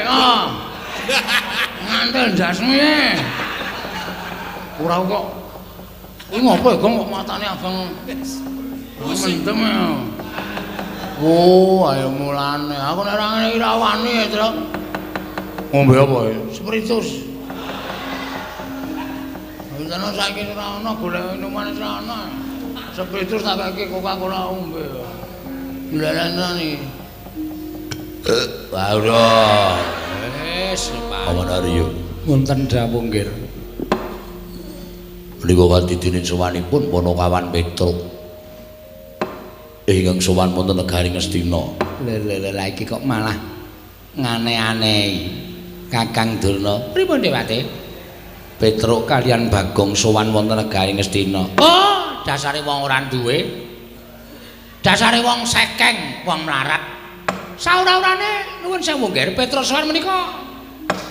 Oh. Ngantel ndasmu ye. Ora kok. Kuwi ngopo ya, Gong, kok matane abang mendem ya. Oh, ayo mulane. Aku nek ora ngene iki ra wani ya, Truk. Ngombe apa ya? Spiritus. Wis saiki ora ana golek minuman ora ana. Spiritus tak kaki Coca-Cola ombe. Lha iki. Wah, ora. Wis, Paman Arya. Wonten dawuh nggih. Menika watidine sowanipun Panakawan Petruk. Ingkang sowan wonten negari Ngastina. Lha lha lha iki kok malah ngane-anehi. Kakang Durna. Pripun Dewate? Petruk kalian Bagong sowan wonten negari Ngastina. Oh, dasare wong ora duwe. Dasare wong sekeng, wong mlarat. Saura-urane nuwun sewu nggih, Petruk sowan menika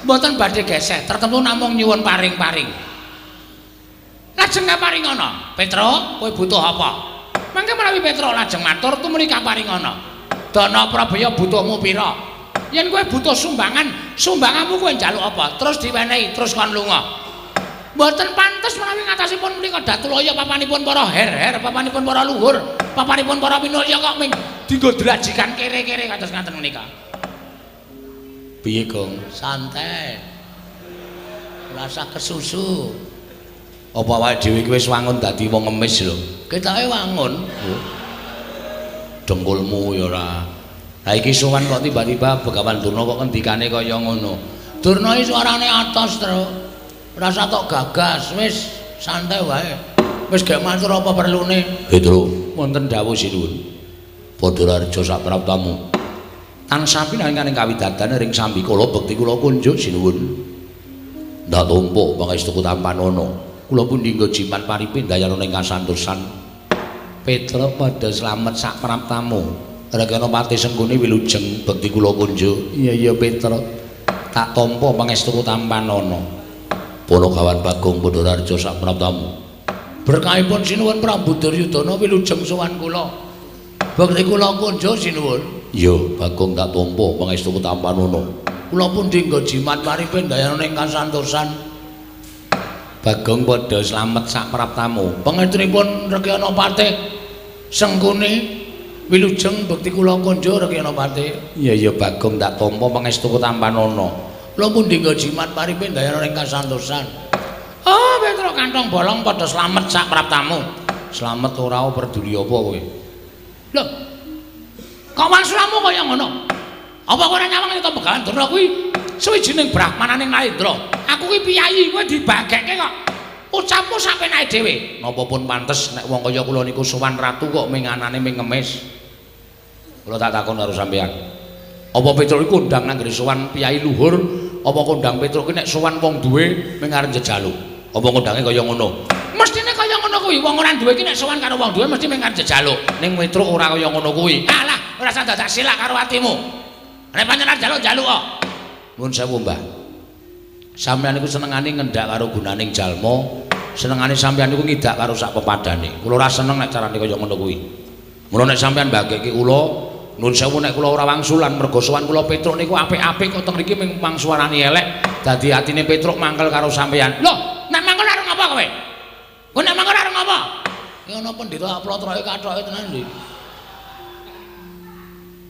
mboten badhe geseh, tertentu namung nyuwun paring-paring. Lajeng kaparingana, Petruk, kowe butuh apa? Mangke menawi Petruk lajeng matur tumuli kaparingana. Dana Prabaya butuhmu pira? Yen kowe butuh sumbangan, sumbanganmu kowe njaluk apa? Terus diwenehi, terus kon lunga. Mboten pantes menawi ngatasipun menika Datulaya papanipun para her-her, papanipun para luhur, papanipun para minulya kok ming dinggo drajikan kere-kere kados ngaten menika. Piye, Gong? Santai. Ora usah kesusu. Apa awake dhewe iki wis wangun dadi wong ngemis lho? Ketoke wangun. Oh. Dengkulmu ya ora. Lah iki sowan kok tiba-tiba Begawan Durna kok ngendikane kaya ngono. Durna iki suarane atos, Truk. Ora usah tok gagas, wis santai wae. Wis gek matur apa perlune. Petruk, Wonten dawuh sinuwun. Padha raja sak praptamu. Tansah pinanganing kawidadan ring sambikala bekti kula kunjuk sinuwun. Ndak tampa pangestu tampanana. Kula pundi nggo jimat paripe ndayana ing kasantosan. Petruk padha slamet sak praptamu. Rekana pati Sengkuni wilujeng bekti kula kunjuk. Iya iya Petruk. Tak tampa pangestu tampanana. Panakawan Bagong Pandharaharja sak praptamu. Berkahipun sinuwun Prabu Duryudana wilujeng sowan kula. Bekti kula kunjuk sinuwun. Iya, Bagong tak tampa pangestu tampanana. Kula pundi nggo jimat paripe ndayana ing kasantosan. Bagong padha slamet sak praptamu. Pangestunipun Rekyana Patih Sengkuni wilujeng bekti kula kunjuk Rekyana Patih. Iya iya Bagong tak tampa pangestu tampanana. Kula pundi nggo jimat paripe ndayana ing kasantosan. Oh, Petruk kantong bolong padha slamet sak praptamu. Slamet ora peduli apa kowe? Lho. Kok wangsulamu kaya ngono? Apa kowe ora nyawang yen Begawan Durna kuwi suwijining brahmananing Narendra? Aku kuwi piyayi, kowe dibagekke kok. Ucapmu sak penake dhewe. Napa pun pantes nek wong kaya kula niku sowan ratu kok ming anane ming ngemis. Kula tak takon karo sampeyan. Apa Petruk iku kondang nang sowan piyayi luhur, apa kondang Petruk ki nek sowan wong duwe ming arep njejaluk? Apa kondange kaya ngono? Mestine kaya ngono kuwi, wong ora duwe ki nek sowan karo wong duwe mesti ming arep njejaluk. Ning Petruk ora kaya ngono kuwi. Alah, ora usah dadak silak karo atimu. Nek pancen arep njaluk-njaluk kok. Nuwun sewu, Mbah. Sampeyan niku senengane ngendak karo gunaning jalma, senengane sampeyan niku ngidak karo sak pepadane. Kula ora seneng nek carane kaya ngono kuwi. Mula nek sampeyan mbagekke kula, nuwun sewu nek kula ora wangsulan mergo sowan kula Petruk niku apik-apik kok teng mriki ming mangsuarani elek, dadi atine Petruk mangkel karo sampeyan. Lho, nek mangkel arep ngapa kowe? Kowe nek mangkel arep ngapa? Ki ana pendeta plotroke kathoke tenan lho.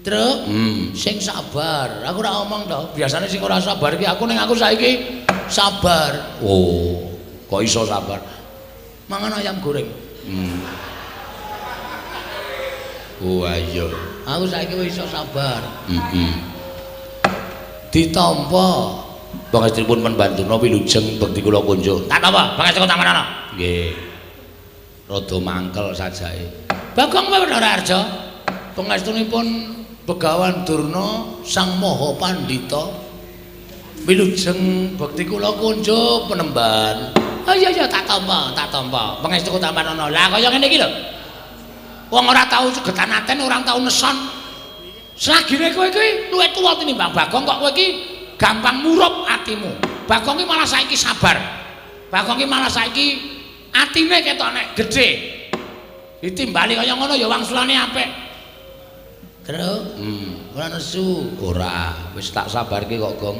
Truk, sing sabar. Aku ora omong to. Biasane sing ora sabar iki aku, ning aku saiki sabar. Oh, kok iso sabar? Mangan ayam goreng. Oh, iya. Aku saiki wis iso sabar. Heeh. Ditampa. Pangestunipun Pendurna wilujeng bekti kula kunjuk. Tak tampa, pangestu tampanana. Nggih. Rada mangkel sajake. Bagong Pandharaharja. Pangestunipun Begawan Durna Sang Maha Pandhita wilujeng bekti kula kunjuk penemban. Oh iya iya tak tampa, tak tampa. Pangestu tampanana. Lah kaya ngene iki lho. Wong ora tau segetan aten, ora tau neson. Selagine kowe iki luwih tuwa tinimbang Bagong kok kowe iki gampang murup atimu. Bagong iki malah saiki sabar. Bagong iki malah saiki atine ketok nek gedhe. Ditimbali kaya ngono ya wangsulane apik. Truk, Ora nesu. Ora, wis tak sabarke kok, Gong.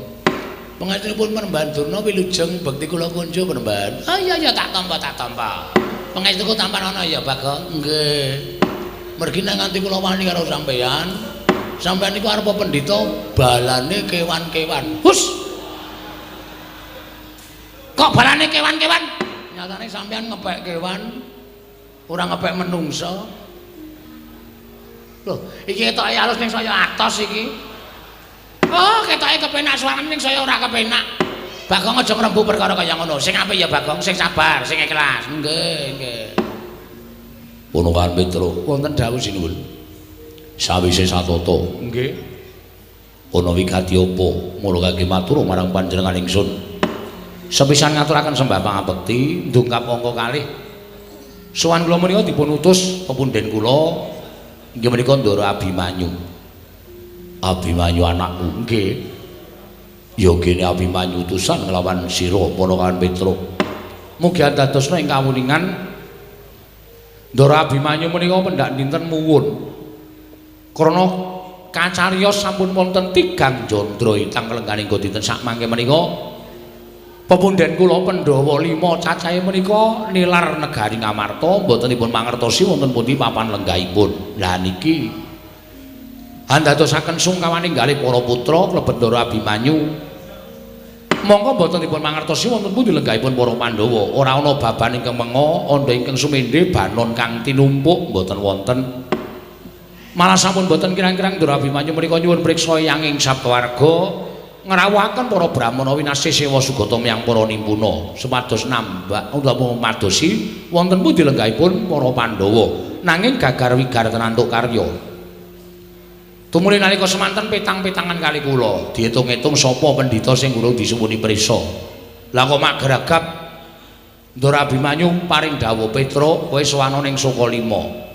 Pangestunipun Panembahan Durna wilujeng bekti kula kunjo Panembahan. Oh iya iya tak tampa, tak tampa. Pangestuku tampan ana ya, Bagong. Nggih. Mergi nek nganti kula wani karo sampeyan, sampeyan niku arep pendhita balane kewan-kewan. Hus. Kok balane kewan-kewan? Nyatane sampeyan ngepek kewan, ora ngepek menungsa. Loh, iki ketoke alus ning saya atos iki. Oh, ketoke kepenak suarane ning saya ora kepenak. Bagong aja ngrembu perkara kaya ngono. Sing apik ya Bagong, sing sabar, sing ikhlas. Nggih, nggih. Ponokan Petro, wonten dawuh sinuwun. Sawise satata. Nggih. Ana wigati apa mula kangge matur marang panjenengan ingsun. Sepisan ngaturaken sembah pangabekti ndungkap angka kalih. Sowan kula menika dipun utus pepundhen kula inggih menika Ndara Abimanyu. Abimanyu anakku. Nggih. Ya kene Abimanyu utusan nglawan sira Ponokan Petro. Mugi andadosna ing kawuningan Ndara Abimanyu menika pendak dinten muwun. Krana kacariyos sampun wonten tigang jandra itang lengganing dinten sakmangke menika pepundhen kula Pandhawa 5 cacahe menika nilar negari Ngamarta mboten dipun mangertosi wonten pundi papan lenggahipun. Lah niki andadosaken sungkawaning galih para putra klebet Ndara Abimanyu. Monggo mboten dipun mangertosi wonten pundi lenggahipun para Pandhawa. Ora ana baban ingkang menga, andha ingkang sumendhe, banon kang tinumpuk mboten wonten. Malah sampun mboten kirang-kirang Ndara Abimanyu menika nyuwun priksa eyang ing sabawarga ngrawuhaken para brahmana winasih sewa sugata miyang para nimpuna supados nambah utawa madosi wonten pundi lenggahipun para Pandhawa. Nanging gagar wigar tenantuk karya. Tumuli nalika semanten petang-petangan kali kula diitung-itung sapa pendhita sing urung disuwuni prisa. Lah kok mak geragap Ndara Abimanyu paring dawuh, Petro kowe sowana ning Sukalima.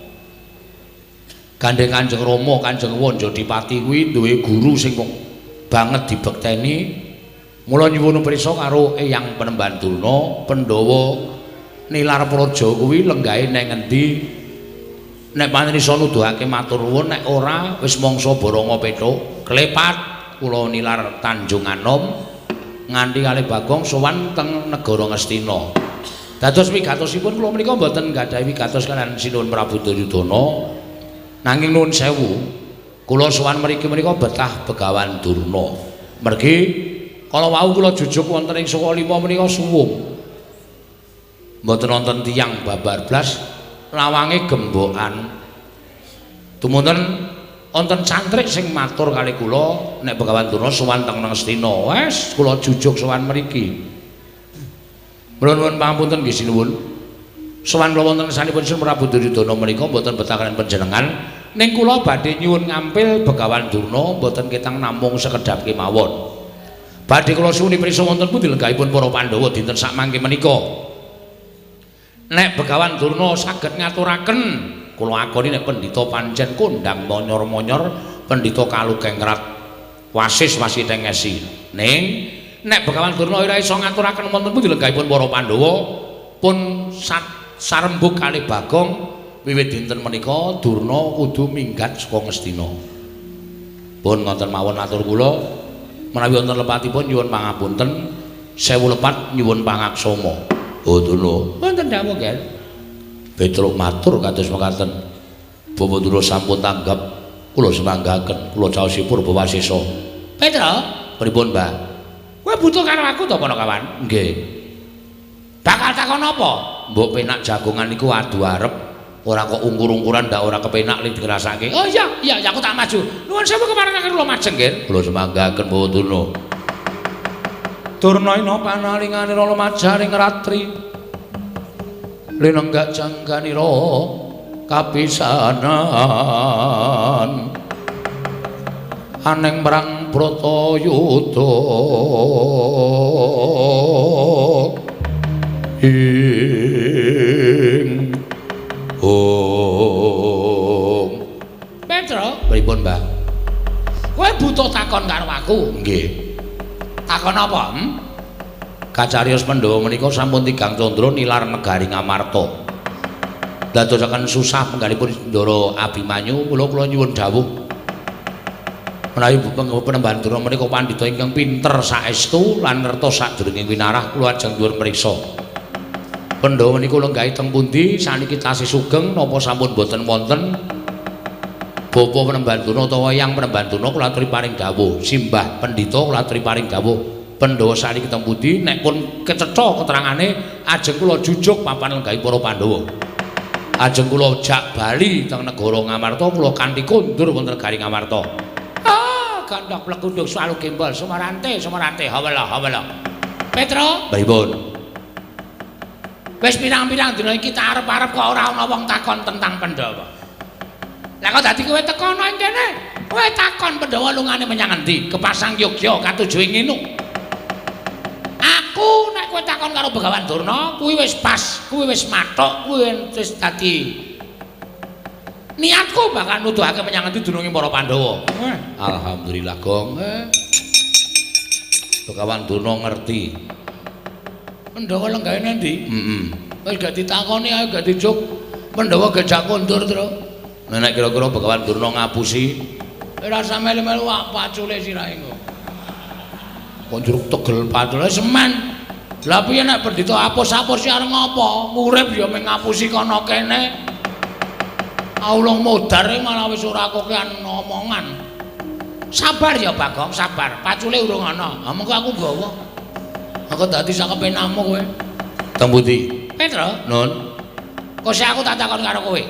Gandeng Kanjeng Rama, Kanjeng Wanjadipati kuwi duwe guru sing banget dibekteni. Mula nyuwun prisa karo Eyang Panembahan Durna, Pandhawa nilar praja kuwi lenggahe nang ngendi? Nek pancen iso nuduhake matur nuwun, nek ora wis mangsa boronga petuk klepat kula nilar Tanjung Anom nganti kalih Bagong sowan teng negara Ngastina. Dados wigatosipun kula menika mboten nggadahi wigatos kaliyan Sinuwun Prabu Duryudana, nanging nuwun sewu kula sowan mriki menika betah Begawan Durna. Mergi kala wau kula jujuk wonten ing Sukalima menika suwung, mboten wonten tiyang babar blas, lawange gembokan. Tumunten wonten cantrik sing matur kali kula nek Begawan Durna sowan teng Ngastina. Wes kula jujuk sowan mriki. Mula nuwun pangapunten nggih sinuwun. Sowan kula wonten ngersanipun Sinuwun Prabu Duryudana menika mboten betah kaliyan panjenengan, ning kula badhe nyuwun ngampil Begawan Durna mboten ketang namung sekedhap kemawon. Badhe kula suwuni prisa wonten pundi lenggahipun para Pandhawa dinten sakmangke menika. Nek Begawan Durna saged ngaturaken kula akoni nek pendhita pancen kondhang monyor-monyor, pendhita kalukengrat wasis wasitengesi. Ning nek Begawan Durna ora iso ngaturaken wonten pundi lenggahipun para Pandhawa pun sarembug kalih Bagong wiwit dinten menika Durna kudu minggat saka Ngastina. Pun ngoten mawon atur kula, menawi wonten lepatipun nyuwun pangapunten, sewu lepat nyuwun pangaksama. Oh Durna, wonten dawuh nggih. Petruk matur kados mekaten. Bapak Durna sampun tanggap, kula semanggaken, kula caosi purba wasesa. Petro, pripun, Mbah? Kowe butuh karo aku to, Panakawan? Nggih. Bakal takon apa? Mbok penak jagongan iku adu arep, ora kok ungkur-ungkuran ndak ora kepenak li dirasake. Oh iya, iya, aku tak maju. Nuwun sewu keparengaken kula majeng nggih. Kula semanggaken Bapak Durna. Durna ina panalinganira lumajaring ratri linenggak jangganira kapisanan aneng perang Bratayuda ing Om. Petro, pripun, Mbah? Kowe butuh takon karo aku? Nggih. Takon apa? Kacariyos Pandhawa menika sampun tigang candra nilar negari Ngamarta. Dadosaken susah penggalipun Ndara Abimanyu, mula kula nyuwun dawuh. Menawi Panembahan Durna menika pandhita ingkang pinter saestu lan ngertos sadurunge winarah, kula ajeng nyuwun mriksa. Pandhawa niku lenggahi teng pundi? Saniki tasih sugeng napa sampun boten wonten? Bapa Panembahan Durna utawa Eyang Panembahan Durna kula aturi paring dawuh. Simbah Pendhita kula aturi paring dawuh. Pandhawa saniki teng pundi? Nek pun kecetha keterangane ajeng kula jujuk papan lenggahi para Pandhawa. Ajeng kula jak bali teng negara Ngamarta, kula kanthi kondur wonten negari Ngamarta. Ah, gandhok plegunduk swalu gembol sumarante sumarante hawala hawala. Petro, Pripun? Wis pirang-pirang dina iki tak arep-arep kok ora ana wong takon tentang Pandhawa. Lah kok dadi kowe teko ana ing kene? Kowe takon Pandhawa lungane menyang endi? Kepasang Yogya katuju ing nginu. Aku nek kowe takon karo Begawan Durna, kuwi wis pas, kuwi wis mathuk, kuwi wis dadi niatku bakal nuduhake menyang endi dununge para Pandhawa. Alhamdulillah, Gong. Begawan Durna ngerti. Pandhawa lenggahe endi? Heeh. Wis gak ditakoni ae gak dijuk. Pandhawa gejak kondur, Tru. Nek kira-kira Begawan Durna ngapusi, ora usah melu-melu wak pacule sirahe engko. Kok njuruk tegel pacule semen. Lah piye nek pendhita apus-apus arep ngopo? Urip ya mung ngapusi kono kene. Aulung modar malah wis ora kokean omongan. Sabar ya Bagong, sabar. Pacule urung ana. Ha mengko aku nggawa. Aku dadi sak kepenamu kowe. Teng pundi? Petro. Nun. Kok sik aku tak takon karo kowe.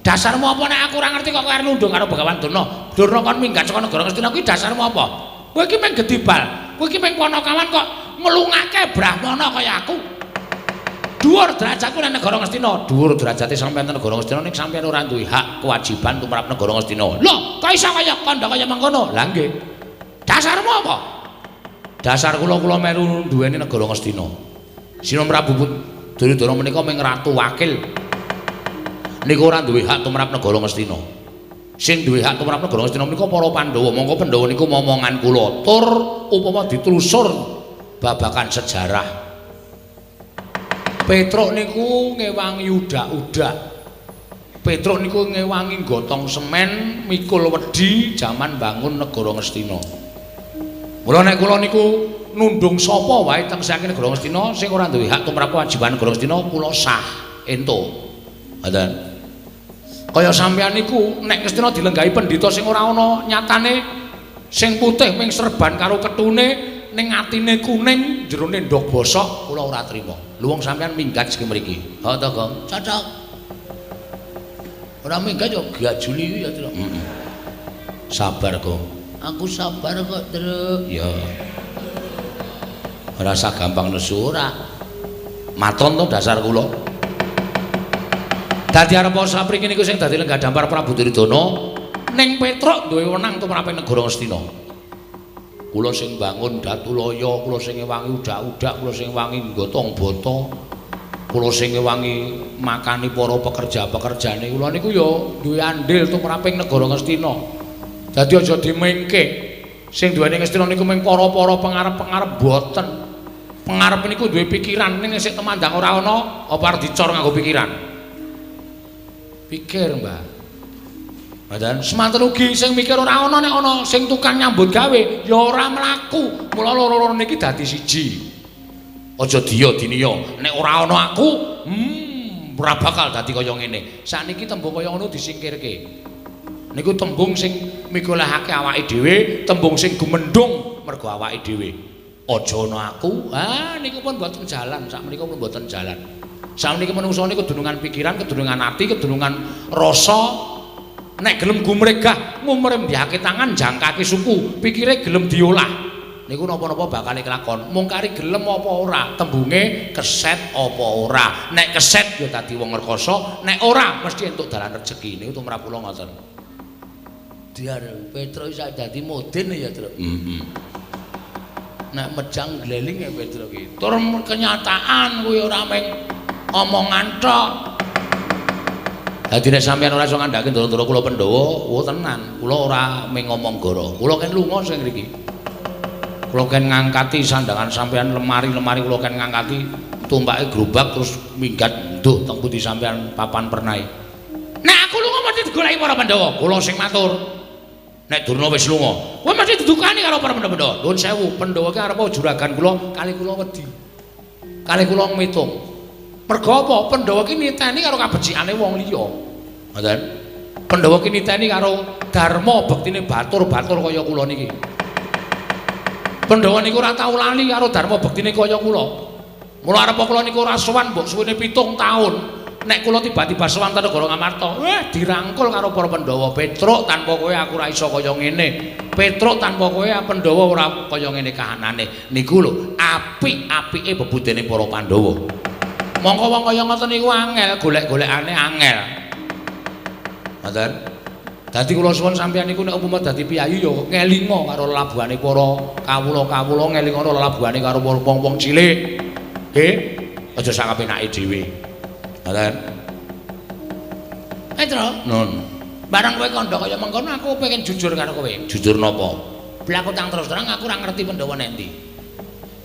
Dasarmu apa nek aku ora ngerti kok kowe arep nundung karo Begawan Durna? Durna kon minggat saka negara Ngastina kuwi dasarmu apa? Kowe iki mung gedibal. Kowe iki mung ponokawan kok nglungake brahmana kaya aku. Dhuwur derajatku nang negara Ngastina. Dhuwur derajate sampeyan nang negara Ngastina ning sampeyan ora duwe hak kewajiban tumrap negara Ngastina. Lho, kok iso kaya kandha kaya mengkono? Lah nggih. Dasarmu apa? Dasar kula kula melu duweni negara Ngastina. Sina Prabu Duryudana menika mung ratu wakil. Niku ora duwe hak tumrap negara Ngastina. Sing duwe hak tumrap negara Ngastina menika para Pandhawa. Mongko Pandhawa niku momongan kula. Tur upama ditelusur babakan sejarah. Petruk niku ngewangi udak-udak. Petruk niku ngewangi gotong semen, mikul wedi jaman bangun negara Ngastina. Mula nek kula niku nundung sapa wae teng saking negara Ngastina sing ora duwe hak tumrap kewajiban negara Ngastina kula sah entuk. Ngoten. Kaya sampeyan niku nek Ngastina dilenggahi pendhita sing ora ana nyatane sing putih ming serban karo ketune ning atine kuning jerone ndog bosok kula ora trima. Lho wong sampeyan minggat sing mriki. Ha to, Gong? Cocok. Ora minggat yo gajuli ya, Tru. Heeh. Sabar, Gong. Aku sabar kok, Tru. Ya. Ora usah gampang nesu ora. Maton to dasar kula. Dadi arep sapriki niku sing dadi lenggah dampar Prabu Duryudana ning Petruk duwe wenang tumrap negara Ngastina. Kula sing bangun Datulaya, kula sing ngewangi udak-udak, kula sing ngewangi gotong bata, kula sing ngewangi makani para pekerja-pekerjane. Kula niku ya duwe andil tumraping negara Ngastina. Dadi aja dimengke. Sing duweni Ngastina niku mung para-para pengarep-pengarep boten. Pengarep niku duwe pikiran ning sik temandang ora ana, apa arep dicor nganggo pikiran? Pikir, Mbah. Ngoten. Semanten ugi sing mikir ora ana nek ana sing tukang nyambut gawe ya ora mlaku. Mula loro-loro niki dadi siji. Aja diya diniya. Nek ora ana aku, ora bakal dadi kaya ngene. Sakniki tembung kaya ngono disingkirke. Niku tembung sing migolehake awake dhewe, tembung sing gumendhung mergo awake dhewe. Aja ana aku. Ah niku pun mboten jalan, sakmenika pun mboten jalan. Sakniki manungsa niku kedunungan pikiran, kedunungan ati, kedunungan rasa. Nek gelem gumregah, ngumrembyake tangan, jangkake suku, pikire gelem diolah. Niku napa-napa bakal kelakon. Mung kari gelem apa ora, tembunge keset apa ora. Nek keset ya dadi wong rekasa, nek ora mesti entuk dalan rejeki. Niku tumrap kula ngoten. Diar Petro iso dadi modin ya, Tru. Heeh. Nek mejang gleling ya Petro ki. Tur kenyataan kuwi ora mung omongan tok. Dadi nek sampeyan ora iso ngandhake ndara-ndara kula Pandhawa, wo tenan, kula ora mung ngomong goro. Kula ken lunga sing ngriki. Kula ken ngangkati sandangan sampeyan lemari-lemari kula ken ngangkati tumpake gerobak terus minggat nduh teng pundi sampeyan papan pernahe. Nek aku lunga mesti digoleki para Pandhawa. Kula sing matur. Nek Durna wis lunga, kowe mesti didukani karo para Pandhawa. Nuwun sewu, Pandhawa ki arep juragan kula, kali kula wedi. Kali kula ngitung. Mergo apa? Pandhawa ki niteni karo kabecikane wong liya. Ngoten. Pandhawa ki niteni karo dharma bektine batur-batur kaya kula niki. Pandhawa niku ora tau lali karo dharma bektine kaya kula. Mula arep kula niku ora sowan mbok suwene 7 taun. Nek kula tiba-tiba sowan ten negara Ngamarta, dirangkul karo para Pandhawa. Petruk, tanpa kowe aku ora iso kaya ngene. Petruk, tanpa kowe Pandhawa ora kaya ngene kahanane. Niku lho, apik-apike bebudene para Pandhawa. Mongko wong kaya ngoten niku angel, golek-golekane angel. Ngoten. Dadi kula suwun sampeyan niku nek umpama dadi piyayi ya ngelinga karo lelabuhane para kawula-kawula, ngelinga karo lelabuhane karo wong-wong cilik. Nggih, aja sak kapenake dhewe. Ngoten. Petro, nun. Barang kowe kandha kaya mengkono aku pengen jujur karo kowe. Jujur napa? Blaku tang terus terang aku ora ngerti Pandhawa nek endi.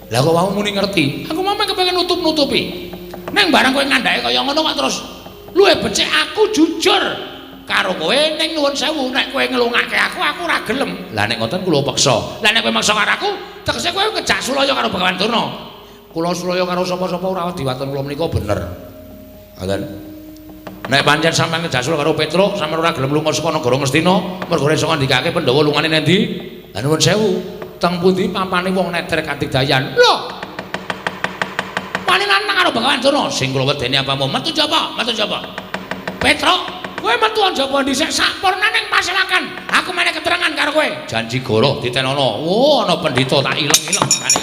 Lah kok wau muni ngerti? Aku mau kepengin nutup-nutupi. Ning barang kowe ngandhake kaya ngono kok terus luwih becik aku jujur karo kowe ning nuwun sewu nek kowe ngelungake aku aku ora gelem. Lah nek ngoten kula peksa. Lah nek kowe maksa karo aku, tegese kowe kejak sulaya karo Bagawan Durna. Kula sulaya karo sapa-sapa ora wedi waton kula menika bener. Ngoten. Nek pancen sampeyan kejak sulaya karo Petruk, sampeyan ora gelem lunga saka negara Ngastina, mergo ora iso ngandikake Pandhawa lungane nang ndi? Lah nuwun sewu, teng pundi papane wong netrek kadigdayan? Lho. Wani lanang karo Bagawan Durna sing kula wedeni apamu? Metu jaba, metu jaba. Petruk, kowe metu njaba dhisik sampurna ning pasewakan. Aku meneh keterangan karo kowe. Janji goroh ditenono. Oh, ana pendhita tak ileng-ileng kane.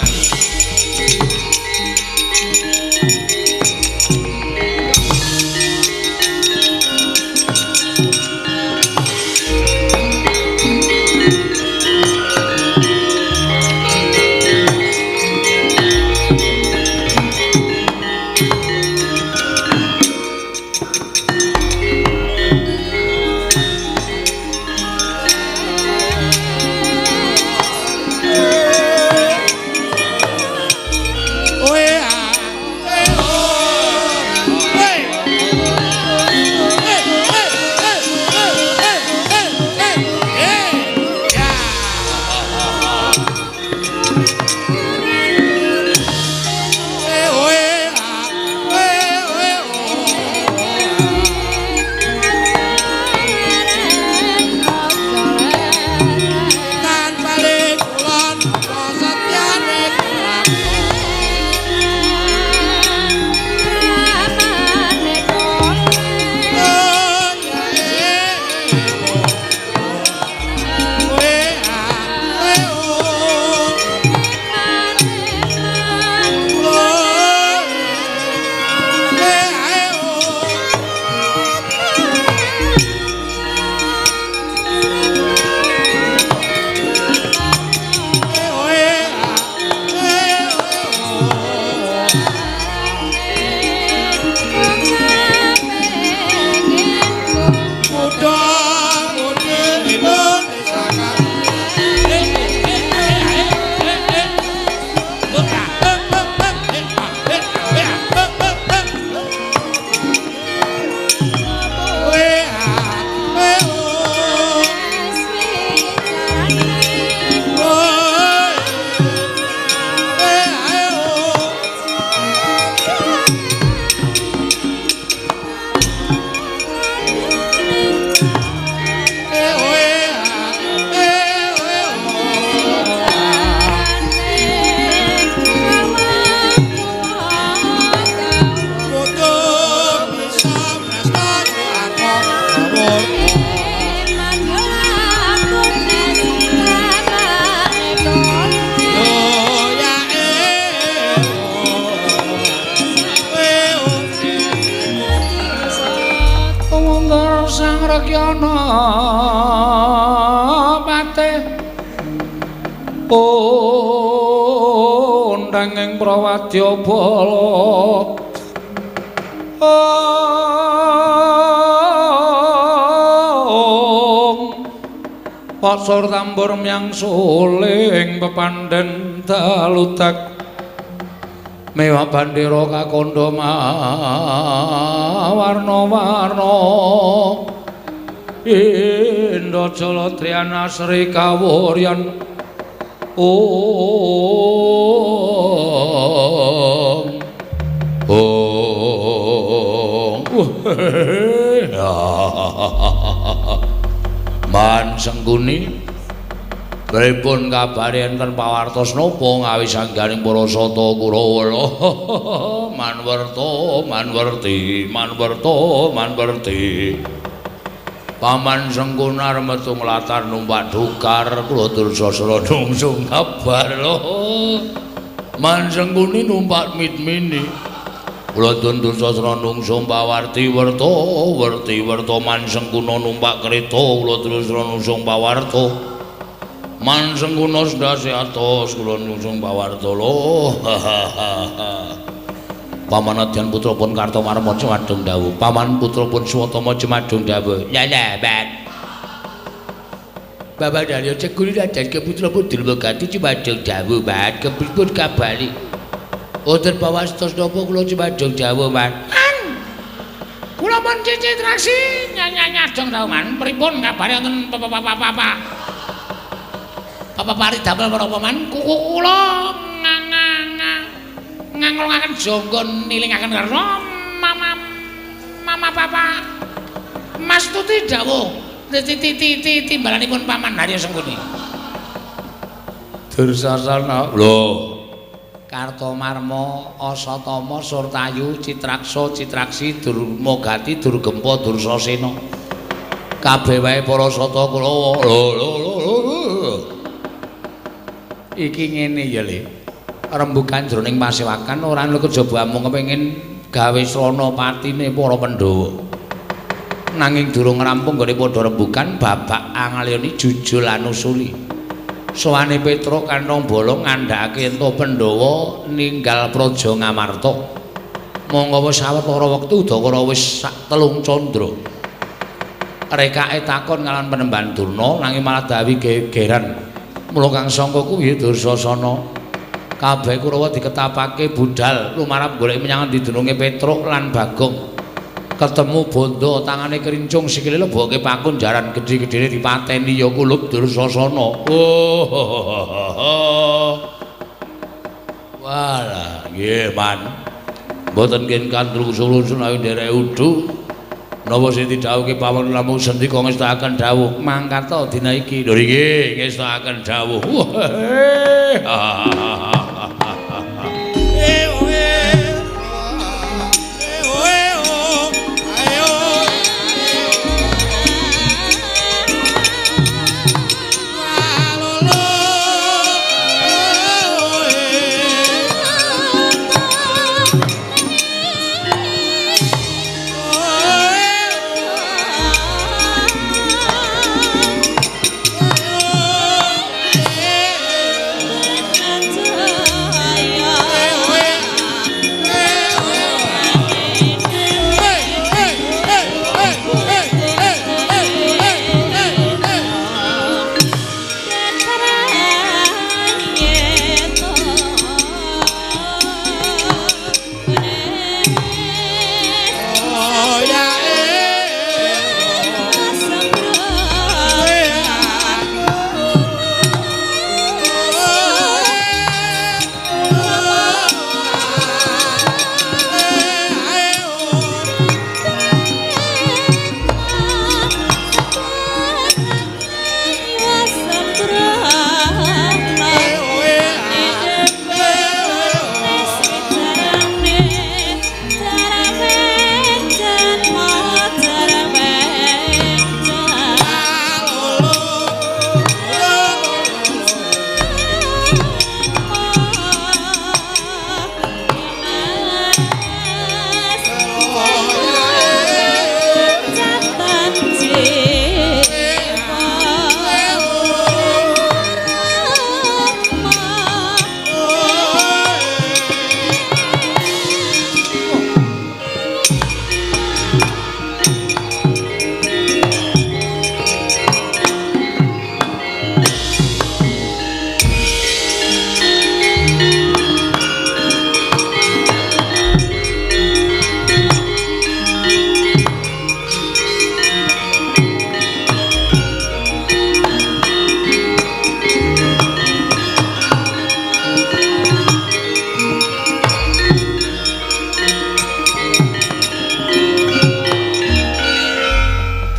Prawadyabala Om Pasor tambur myang suling pepandhen daludak mewah bandera kakandha mawarna-warna. Indra Jalatriana Sri Kawuryan. Om Om. Man Sengkuni pripun kabare enten pawartos napa ngawi sangganing para sata Kurawa? Manwerta manwerti manwerta manwerti. Paman Sengkunar metu nglatar numpak dukar kula Dursasana nungsung kabar lho. Man Sengkuni numpak mitmini. Kula Dursasana nungsung pawarti werta werti werta. Man Sengkuna numpak kereta kula Dursasana nungsung pawarta. Man Sengkuna sendase atos kula nungsung pawarta lho. Paman Adyan putra pun Kartomarma jumadung dawuh. Paman putra pun Swatama jumadung dawuh. Ya lah, Ban. Bapak Daryo Cegul dan ke putra pun Durmagati jumadung dawuh, Ban. Kepripun kabari? Wonten pawastos napa kula jumadung dawuh, Man? Kula pun Citraksi nyanyanyadong dawuh, Man. Pripun kabare wonten papa-papa? Papa pari damel menapa, Man? Kuku kula nganglungaken jangga nilingaken karna mama mama papa Mas Tuti dawuh titi timbalanipun Paman Haryo Sengkuni. Dursasana lho. Kartomarma Asatama Surtayu Citraksa Citraksi Durmagati Durgempa Dursasena kabeh wae para sata Kurawa. Lho lho lho. Iki ngene ya Le. Rembugan jroning pasewakan ora ana kejaba amung kepengin gawe srana patine para Pandhawa. Nanging durung rampung nggone padha rembugan babak angalyani jujul anusuli. Sowane Petruk kantong bolong ngandhakake ento Pandhawa ninggal praja Ngamarta. Monggo wis sawetara wektu udakara wis sak telung candra. Rekake takon kalawan Panembahan Durna nanging malah dawi gegeran. Mula kang sangka kuwi Dursasana. Kabeh Kurawa diketapake budhal lumarap golek menyang endi dununge Petruk lan Bagong. Ketemu bondo tangane kerincung sikile leboke pakun jaran gedhe-gedhene dipateni ya kulup Dursasana. Oh. Walah, nggih Man. Mboten ngen kandrung sulusun awi nderek udu. Napa sing didhawuhke paman namung sendika ngestakaken dawuh mangkata dina iki. Lho nggih ngestakaken dawuh.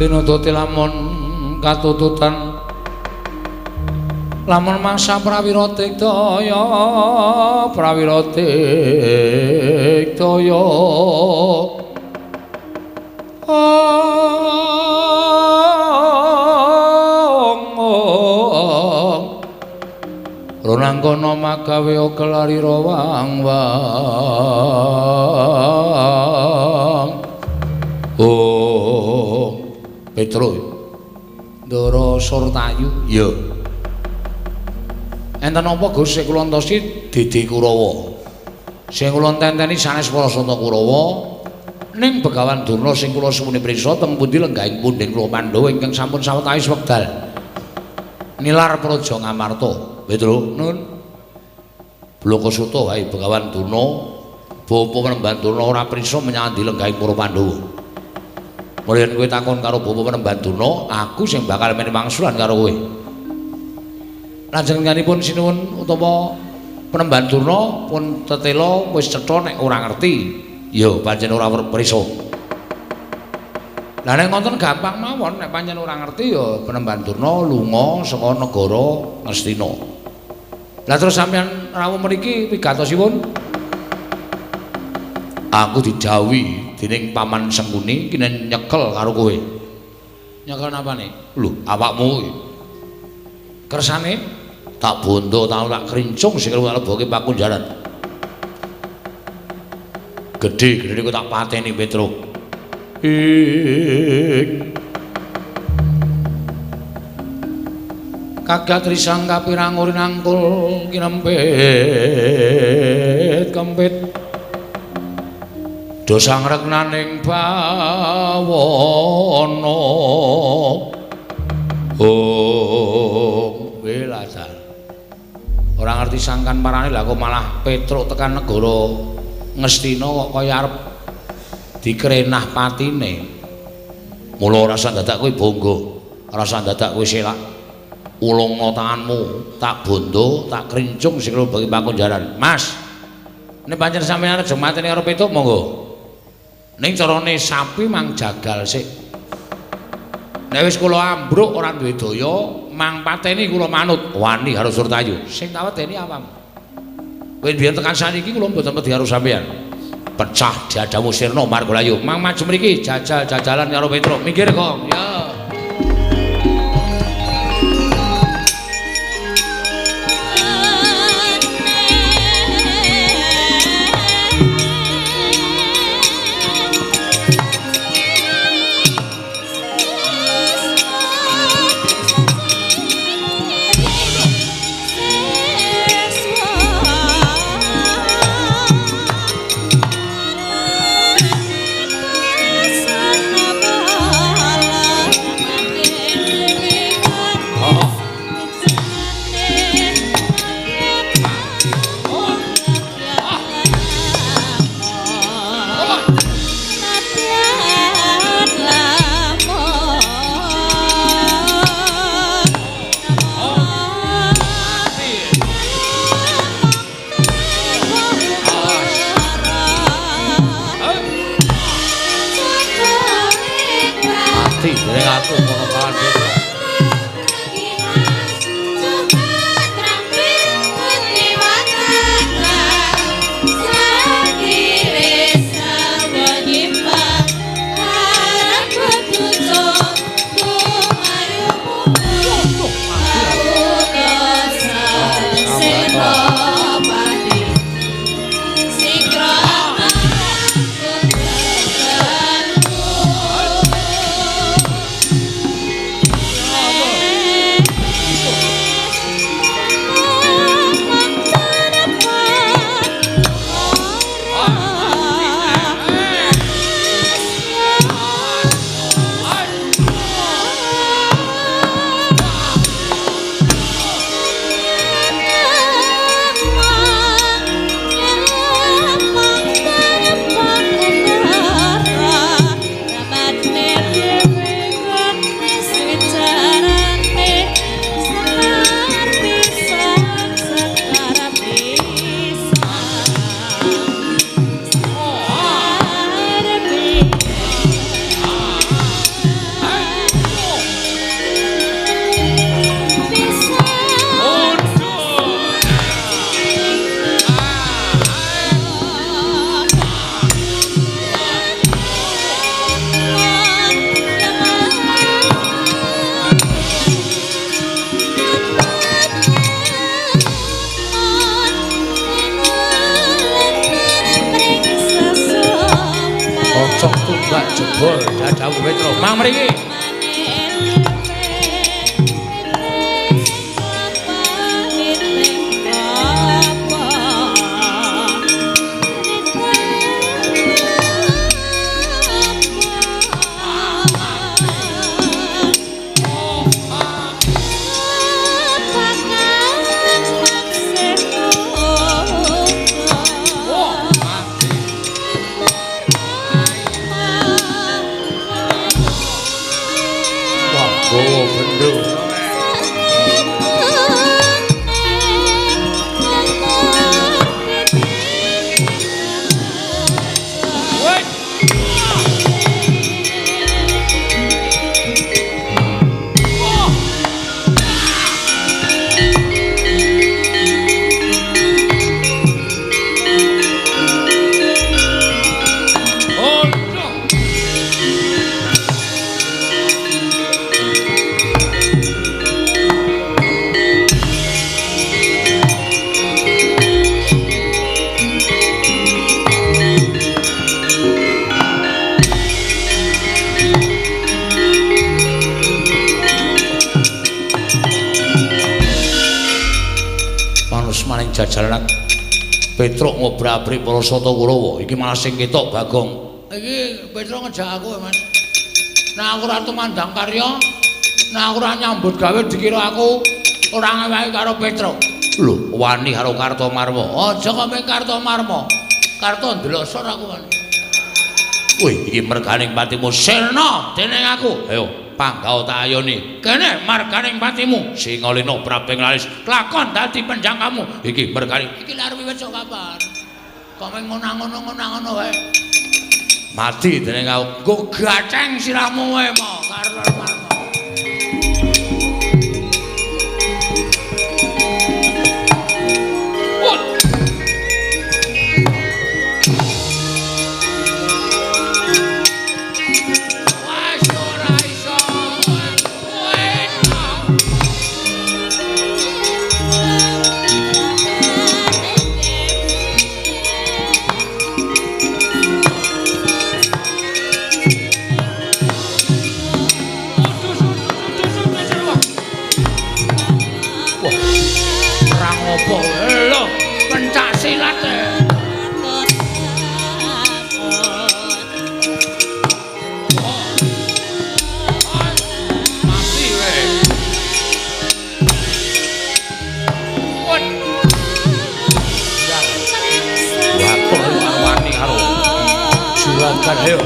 Tinututi lamun katututan lamun mangsa prawira digdaya prawira digdaya Ronangkana magawe kelari rawang wang. Oh, Petro. Ndara Surtayu. Ya. Enten apa Gus sing kula entosi Dede Kurawa. Sing kula tenteni sanes para santa Kurawa ning Begawan Durna sing kula suwuni prisa teng pundi lenggahing punden kula Pandhawa ingkang sampun sawetawis wekdal nilar praja Ngamarta. Petro nun Blakasuta wae Begawan Durna bapa Panembahan Durna ora prisa menyang lenggahing para Pandhawa. Mulih kowe takon karo bapa Panembahan Durna, aku sing bakal meni wangsulan karo kowe. Lanjenenganipun sinuwun utawa Panembahan Durna pun tetela wis cetha nek ora ngerti. Ya pancen ora prisa. Lah nek ngoten gampang mawon, nek pancen ora ngerti ya Panembahan Durna lunga saka negara Ngastina. Lah terus sampeyan rawuh mriki wigatosipun? Aku didhawuhi dening Paman Sengkuni kene nyekel karo kowe. Nyekel napane? Lho, awakmu kuwi. Kersane tak bondo tau tak krincung sikil tak leboke pakunjaran. Gedhe-gedhe kok tak pateni Petro. Ing kagat risang kapirang urinangkul kinempit kempit dosa ngreknaning bawana. Oh, welajar. Ora ngerti sangkan parane lah kok malah Petruk tekan negara Ngastina kok kaya arep dikrenah patine. Mula ora usah dadak kowe bangga, ora usah dadak kowe selak. Ulungna tanganmu, tak bondo, tak krincung sikil bagi pakunjaran. Mas, nek pancen sampeyan aja mateni karo Petruk monggo. Ning carane sapi mang jagal sik. Nek wis kula ambruk ora duwe daya, mang pateni kula manut wani karo Surtayu. Sing tak wedeni awakmu. Kowe biyen tekan saniki kula mboten wedi karo sampeyan. Pecah dadamu sirna Margalayu. Mang maju mriki jajal-jajalan karo Petruk. Minggir kok. Ya. Sana bala. Cocok tumbak jebol dadawu Petro. Mang mriki. Jajalan Petruk ngobrak-abrik para Sata Kurawa. Iki malah sing ketok Bagong. Iki Petruk ngejak aku, Mas. Nah aku ora tumandang karya, nah aku ora nyambut gawe dikira aku ora ngewehi karo Petruk. Lho, wani karo Kartomarma. Aja kok mung Kartomarma. Karto ndelosor aku wani. Wih, iki merganing patimu sirna dening aku. Ayo, panggao tak ayoni. Kene marganing patimu Singalina prabing laris lakon dadi penjangkamu. Iki merganing iki lha arep wis kapan? Kok mung ngono-ngono wae. Mati dening aku. Nggo gaceng sirahmu wae mo Kartomarma. Ayo.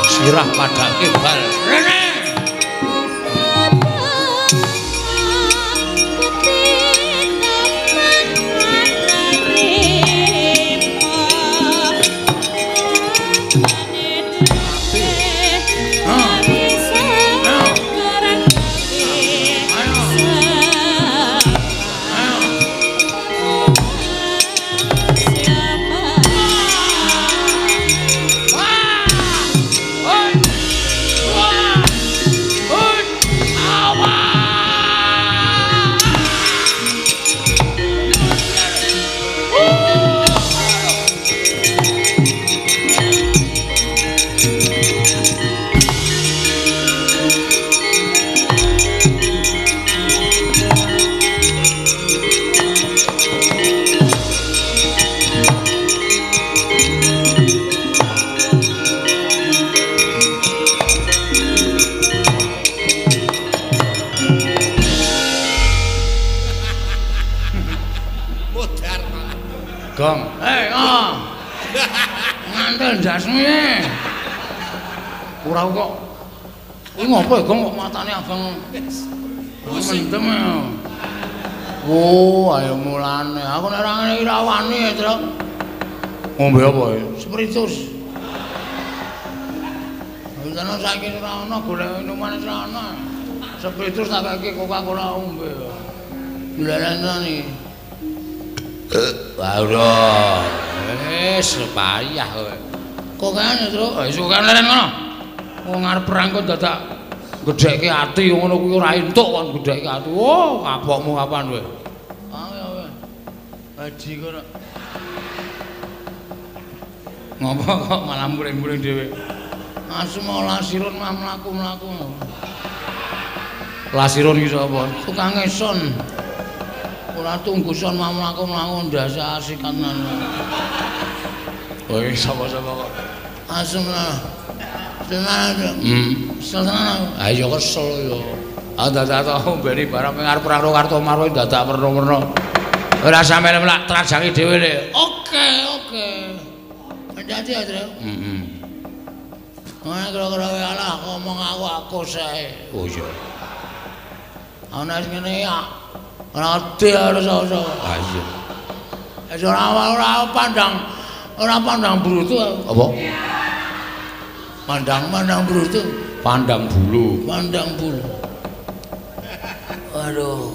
Sirah padake bal. Rene. Gong. Hei, oh. Ngantel ndasmu e. Ora kok. Kuwi ngopo ya, Gong, kok matane abang. Mendem. Oh, ayo mulane. Aku nek ora ngene iki ra wani ya, Truk. Ngombe apa ya? Spiritus. Wis saiki ora ana golek minuman ora ana. Spiritus tak kaki Coca-Cola ombe. Lha iki. Wah, wis payah kowe. Kokean ya, Truk. Wis kokean leren ngono. Wong arep perang kok dadak gedhekke ati ngono kuwi ora entuk kon gedhekke ati. Oh, kapokmu kapan kowe? Ayo kowe. Haji kono. Ngopo kok malah muring-muring dhewe? Asu mau lasirun mah mlaku-mlaku. Lasirun iki sapa? Tukang son. Ora tunggu son mah mlaku-mlaku ndase asikanan. Kowe sapa-sapa kok? Asem lah. Tenan. Kesel tenan. Ha iya kesel ya. Ah dadak tau mbeni barang arep perang karo Kartomarwa dadak werna-werna. Ora sampe mlak trajangi dhewe le. Oke, oke. Hati-hati ya, Tru. Heeh. Ora kira-kira alah ngomong aku sae. Oh iya. Ana sing ngene ya. Ora ati harus iso. Ha iya. Wis ora pandang brutu. Apa? Pandang brutu. Pandang bulu. Pandang bulu. Aduh,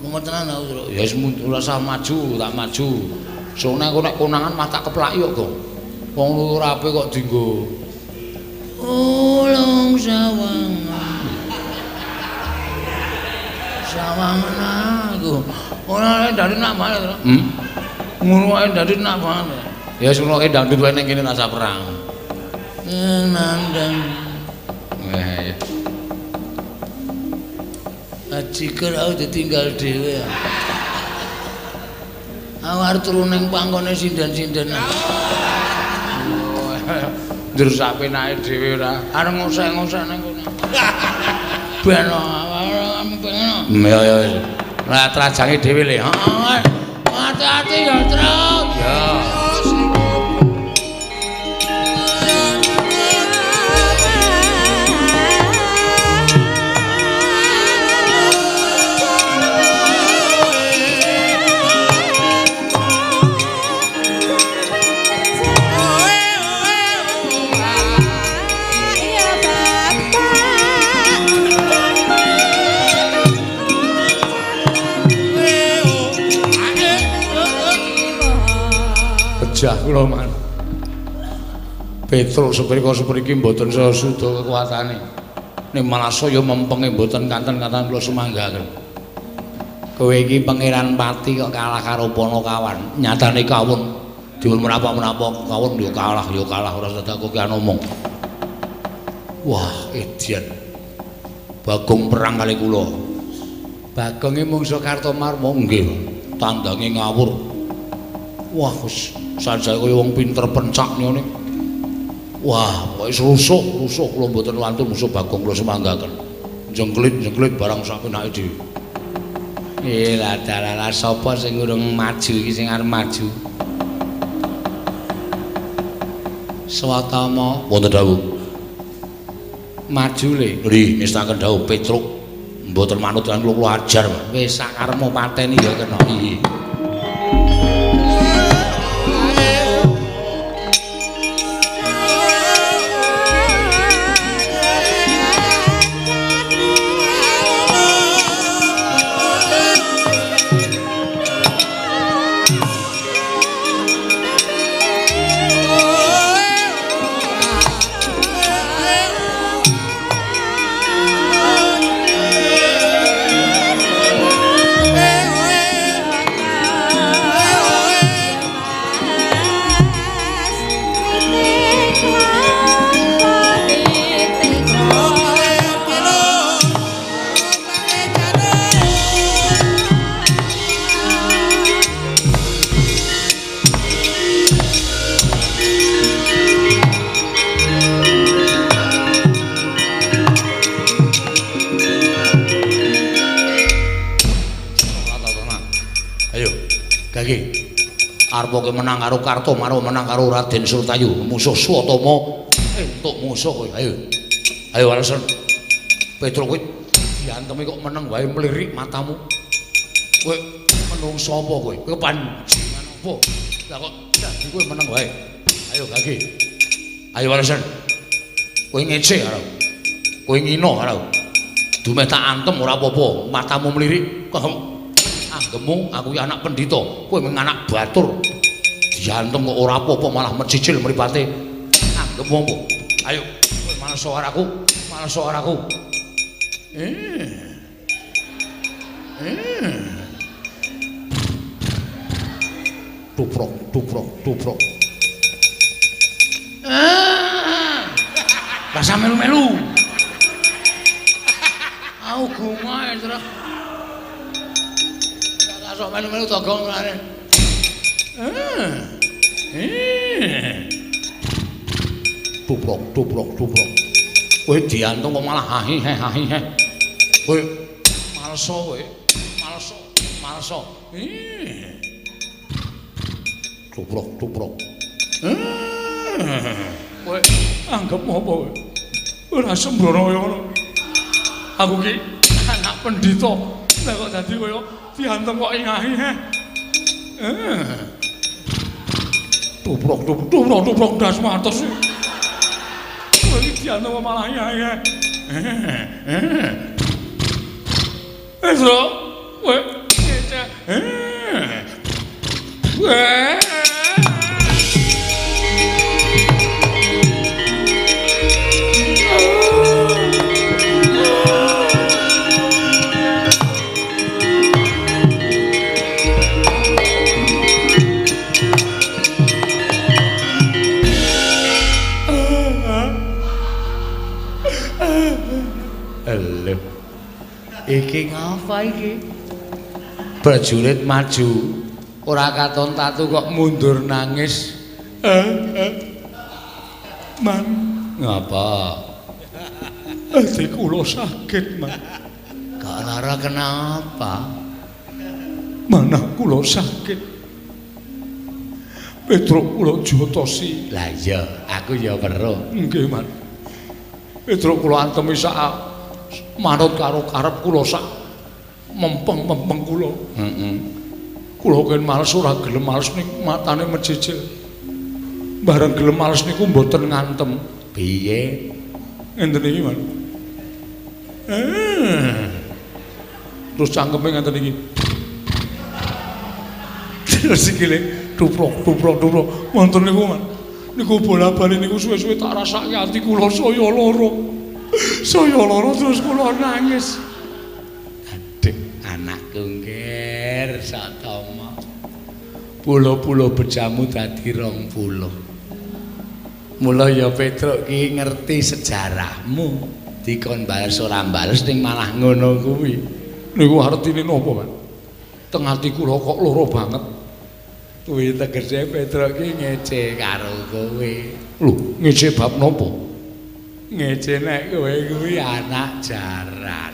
mumet tenan aku, Tru. Ya wis ora usah maju, tak maju. Sone aku nek konangan mah tak keplaki kok, Gong. Wong ora apik kok dienggo. Ulung sawangan. Sawangan aku. Ora dadi nak banget. Ngono wae dadi nak banget. Ya wis ngono dangdut wae ning kene rasa perang. Nandang. Eh. Ajiker aku ditinggal dhewe. Aku arep turu ning pangkone sinden-sindenan. Njur sak penake dhewe ora. Arep ngosek-ngosek ning kono. Ben pengen. Ya ya wis. Lah trajange dhewe le. Heeh. Hati-hati ya, Truk. Ya. Pejah kula man. Petruk seprika sepriki mboten saya suda kekuatane. Ning malah saya mempenge mboten kanten-kanten kula sumanggaken. Kowe iki Pangeran Pati kok kalah karo Panakawan. Nyatane kawon diwun menapa-menapa kawon ya kalah ora dadak kokean omong. Wah, edian. Bagong perang kali kula. Bagonge mungsa Kartomarma nggih. Tandange ngawur. Wah, wis sanjaya kaya wong pinter pencak ngene. Wah, pokoke rusuh kula mboten wantun musuh Bagong kula semanggaken. Jengklit-jengklit barang sak penake dhewe. Eh, lah sapa sing urung maju iki sing arep maju? Swatama wonten dawuh. Maju le. Nggih, ngestaken dawuh Petruk. Mboten manut lan kula ajar. Wis sak karepmu pateni ya kena. Iya. Arep menang karo Kartomarwa, menang karo Raden Surtayu, musuh Swatama. Entuk musuh kowe. Ayo. Ayo alasan. Petruk kowe diantemi kok meneng wae mlirik matamu. Kowe menungso apa kowe? Kowe panjenengan apa? Lah kok dadi kowe meneng wae. Ayo gage. Ayo alasan. Kowe ngece karo. Kowe ngino karo. Dumeh tak antem ora apa-apa, matamu mlirik. Anggemu aku ki anak pendhita, kowe mung anak batur. Diantem kok ora apa-apa malah mecicil mripate. Anggemu apa? Ayo, kowe males karo aku, males karo aku. Tuprok, tuprok, tuprok. Rasa melu-melu. Aku gungae terus. Sok melu-melu togong mulane. Tuprok, tuprok, tuprok. Kowe diantung kok malah hahi he hahi he. Kowe maleso kowe. Maleso, maleso. Tuprok, tuprok. Kowe anggap apa kowe? Ora sembrono kaya ngono. Aku ki anak pendhita. Lah kok dadi kaya diantem kok ingahi he. Tuprok tuprok tuprok tuprok ndas matos. Kowe iki diantem kok malah ingahi he. Wis lho, kowe ngecek. Iki ngapa iki? Prajurit maju, ora katon tatu kok mundur nangis. Man, ngapa? Ati kula sakit, Man. Kok lara kenapa? Manah kula sakit. Petruk kula jotosi. Lah iya, aku ya weruh. Nggih, Man. Petruk kula antemi sak manut karo karep kula sak mempeng-mempeng kula. Heeh. Kula ken males ora gelem males ning matane mecicil. Bareng gelem males niku mboten ngantem. Piye? Ngenten iki, Man. Terus cangkeme ngenten iki. Terus sikile tuprok tuprok tuprok. Wonten niku, Man. Niku bola-bali niku suwe-suwe tak rasake ati kula saya lara. Saya lara terus kula nangis. Aduh, anakku ngger Satama. Pulo-pulo bejamu dadi 20. Mula ya Petruk ki ngerti sejarahmu. Dikon bales ora bales ning malah ngono kuwi. Niku artine napa, Pak? Teng ati kula kok lara banget. Kuwi tegese Petruk ki ngece karo kowe. Lho, ngece bab napa? Ngece nek kowe kuwi anak jaran.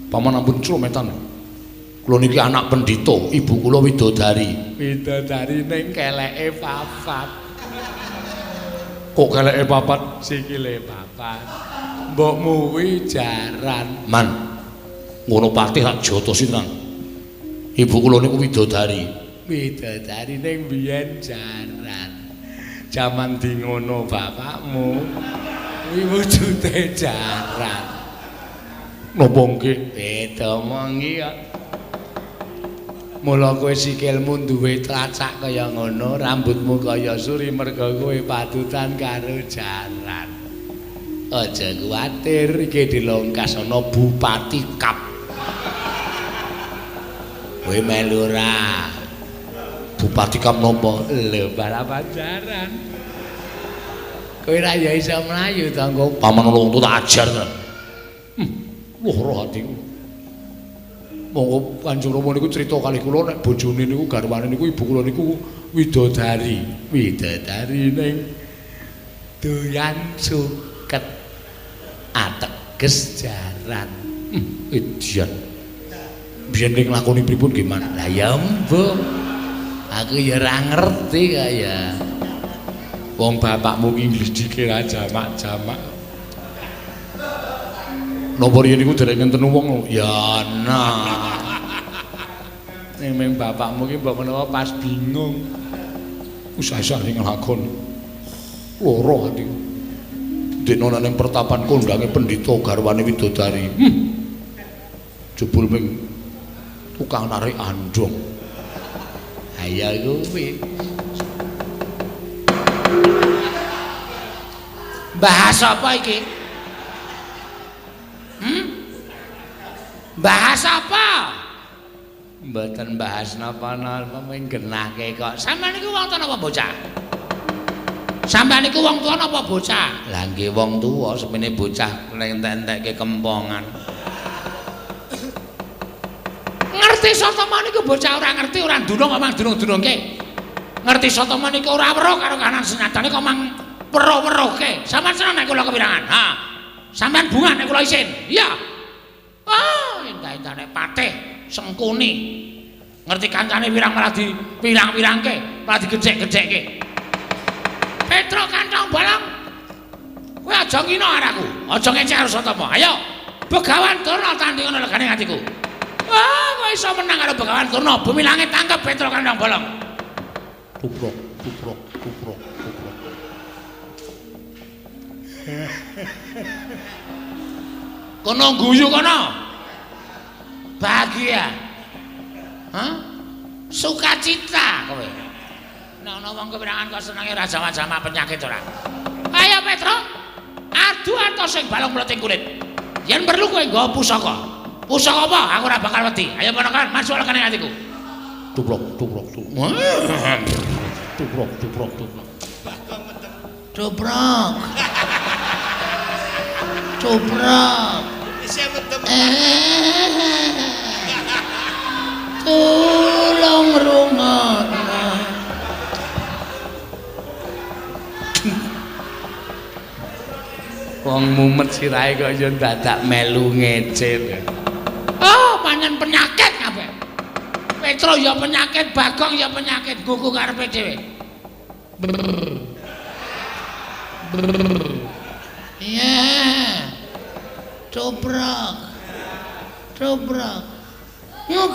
Paman ampun crometan. Kula niki anak pendhita, ibu kula widodari. Widodari ning keleke papat. Kok keleke papat? Sikile papat. Mbokmu kuwi jaran. Man. Ngono patih tak jotosi tenan. Ibu kula niku widodari. Widodari ning biyen jaran. Jaman di ngono bapakmu kuwi wujude jaran. Napa nggih? Beda mongi kok. Mula kowe sikilmu duwe tlacak kaya ngono, rambutmu kaya suri merga kowe patutan karo jaran. Aja kuwatir iki dilongkas ana Bupati Kap. Kowe melu ora? Bupati Kap napa? Lho, balapan jaran. Kowe ra ya iso mlayu to engko paman wong tak ajar tenan. Lara atiku. Monggo Kanjeng Rama niku crita kalih kula nek bojone niku garwane niku ibu kula niku widodari. Widodari ning doyan suket ateges jaran. Edian. Biyen ning lakoni pripun nggih, Man? Lah ya mbuh. Aku ya ora ngerti kaya. Wong bapakmu ki nglidike ra jamak-jamak. Napa riyen niku dereng ngenten wong? Ya ana. Ning ming bapakmu ki mbok menawa pas bingung. Usah-usah sing nglakon. Loro ati. Dene ana ning pertapan kondange pendhita garwane widodari. Jebul ming tukang narik andhong. Ha ya kuwi. Bahas apa iki? Bahas apa? Mboten bahas napa-napa mung genahke kok. Sampeyan niku wong tuwa napa bocah? Sampeyan niku wong tuwa napa bocah? Lah nggih wong tuwa, sepene bocah entek-entekke kempongan. Ngerti Satama niku bocah ora ngerti, ora ndunung kok mang dunung-dunungke. Ngerti Satama niku ora weruh karo kanan senyatane kok mang weruh-weruhke. Sampeyan seneng nek kula kepirangan? Ha. Sampeyan bunga nek kula isin. Iya. Ah, endah-endahne patih Sengkuni. Ngerti kancane wirang malah di pirang-pirangke, malah digecek-gecekke. Petruk kantong bolong. Kowe aja ngina karo aku, aja ngecek karo Satama. Ayo, Begawan Durna tandingono legane atiku. Ah, kowe iso menang karo Begawan Durna. Bumi langit tangkep Petruk kantong bolong. Tuprok, tuprok, tuprok, tuprok. Kono guyu kono. Bahagia. Hah? Sukacita kowe. Nek ana wong kepirangan kok senenge ora jamak-jamak penyakit ora. Ayo Petruk, adu atos sing balung mleting kulit. Yen perlu kowe nggawa pusaka. Pusaka apa? Aku ora bakal wedi. Ayo ponakan, masuk lekane atiku. Tuprok, tuprok, tuprok. Tuprok, tuprok, tuprok. Tuprok. Tuprok. Tulung rungokno. Wong mumet sirahe kok ya dadak melu ngece. Oh, pancen penyakit kabeh. Petro ya penyakit, Bagong ya penyakit, gugu karepe dhewe. Iya. Tuprok. Tuprok. Nguk.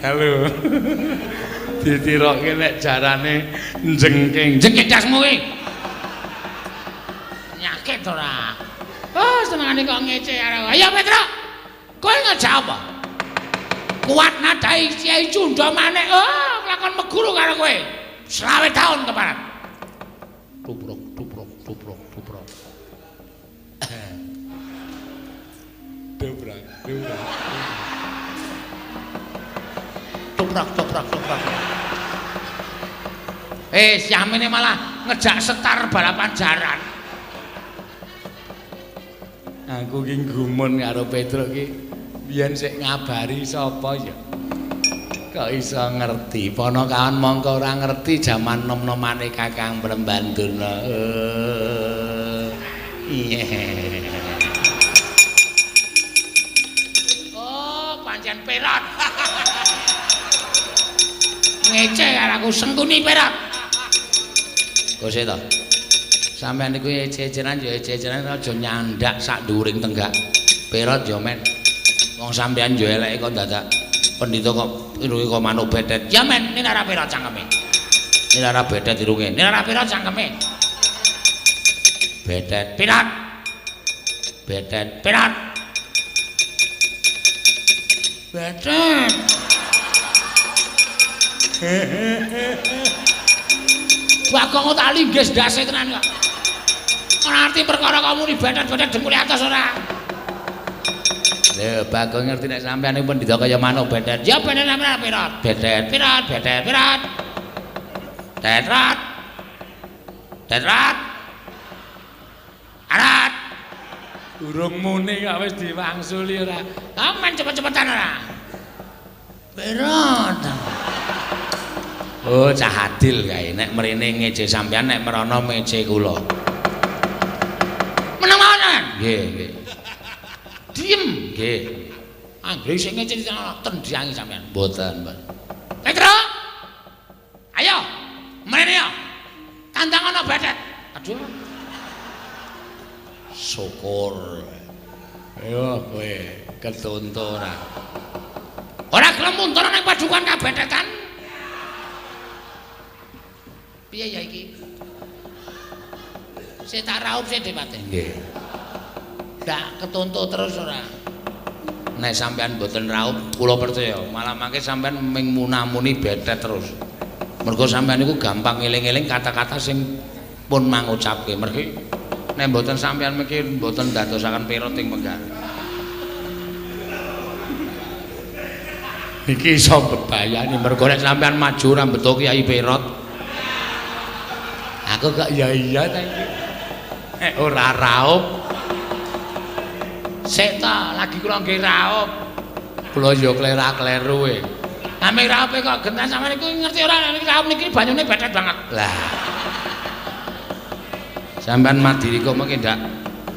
Halo. Ditiroke nek jarane njengking. Jengking dasmu kuwi. Penyakit ora. Oh, senengane kok ngece karo. Ayo Petruk. Kowe ngejak apa? Kuat nadai Kyai Cunda Manik. Oh, lakon meguru karo kowe. 20 tahun keparat. Tuprok, tuprok, tuprok, tuprok. Dobrak, dobrak. Toprak, toprak, toprak. Syamene malah ngejak setar balapan jaran. Aku ki gumun karo Petruk ki biyen sik ngabari sapa ya. Kok iso ngerti? Ponokawan mongko ora ngerti jaman nom-nomane Kakang Brembanduna. Iya. Oh, pancen perot. Ngece karo aku Sengkuni perot. Kose to. Sampeyan niku ece-ecenan ya ece-ecenan aja nyandak sak dhuwuring tenggak. Perot ya men. Wong sampeyan ya eleke kok dadak pendhita kok irunge kok manuk betet. Ya men, ini ora perot cangkeme. Ini ora betet irunge. Ini ora perot cangkeme. Betet pirot. Betet pirot. Betet. Bagong tak linggis ndase tenan kok. Ora arti perkara kamu ni betet-betet dengkule atas ora. Lho, Bagong ngerti nek sampean niku pendhita kaya manuk betet. Ya betet sampean pirot. Betet pirot, betet pirot. Tetrat. Tetrat. Arat. Durung muni kok wis diwangsuli ora. Aman cepet-cepetan ora. Pirot. Oh, cah adil kae. Nek mrene ngece sampean, nek merono ngece kula. Meneng mawon sampean? Nggih, nggih. Diem, nggih. Anggere sing ngece tendyangi sampean. Mboten, Mbah. Petro. Ayo, mrene ya. Tandang ana bethet. Aduh. Syukur. Ayo kowe ketonto ora. Ora gelem muntur nang padukan kabethetan. Piye ya iki? Sik tak raup sik Depate. Nggih. Ndak ketonto terus ora. Nek sampean mboten raup, kula percaya malah mangke sampean ming munamuni bethet terus. Mergo sampean niku gampang ngeling-eling kata-kata sing pun mangucapke. Mergi nek mboten sampean miki mboten ndadosaken perot ing penggar. Iki iso bebayani mergo nek sampean maju ora mbeto Kyai Perot. Aku kok ya iya ta iki. Nek ora raup. Sik ta, lagi kula nggih raup. Kula ya klera-kleru e. Ame raupe kok gentas sampean niku ngerti ora nek raup niki banyune bethet banget. Lah. Sampean madiri kok mengki ndak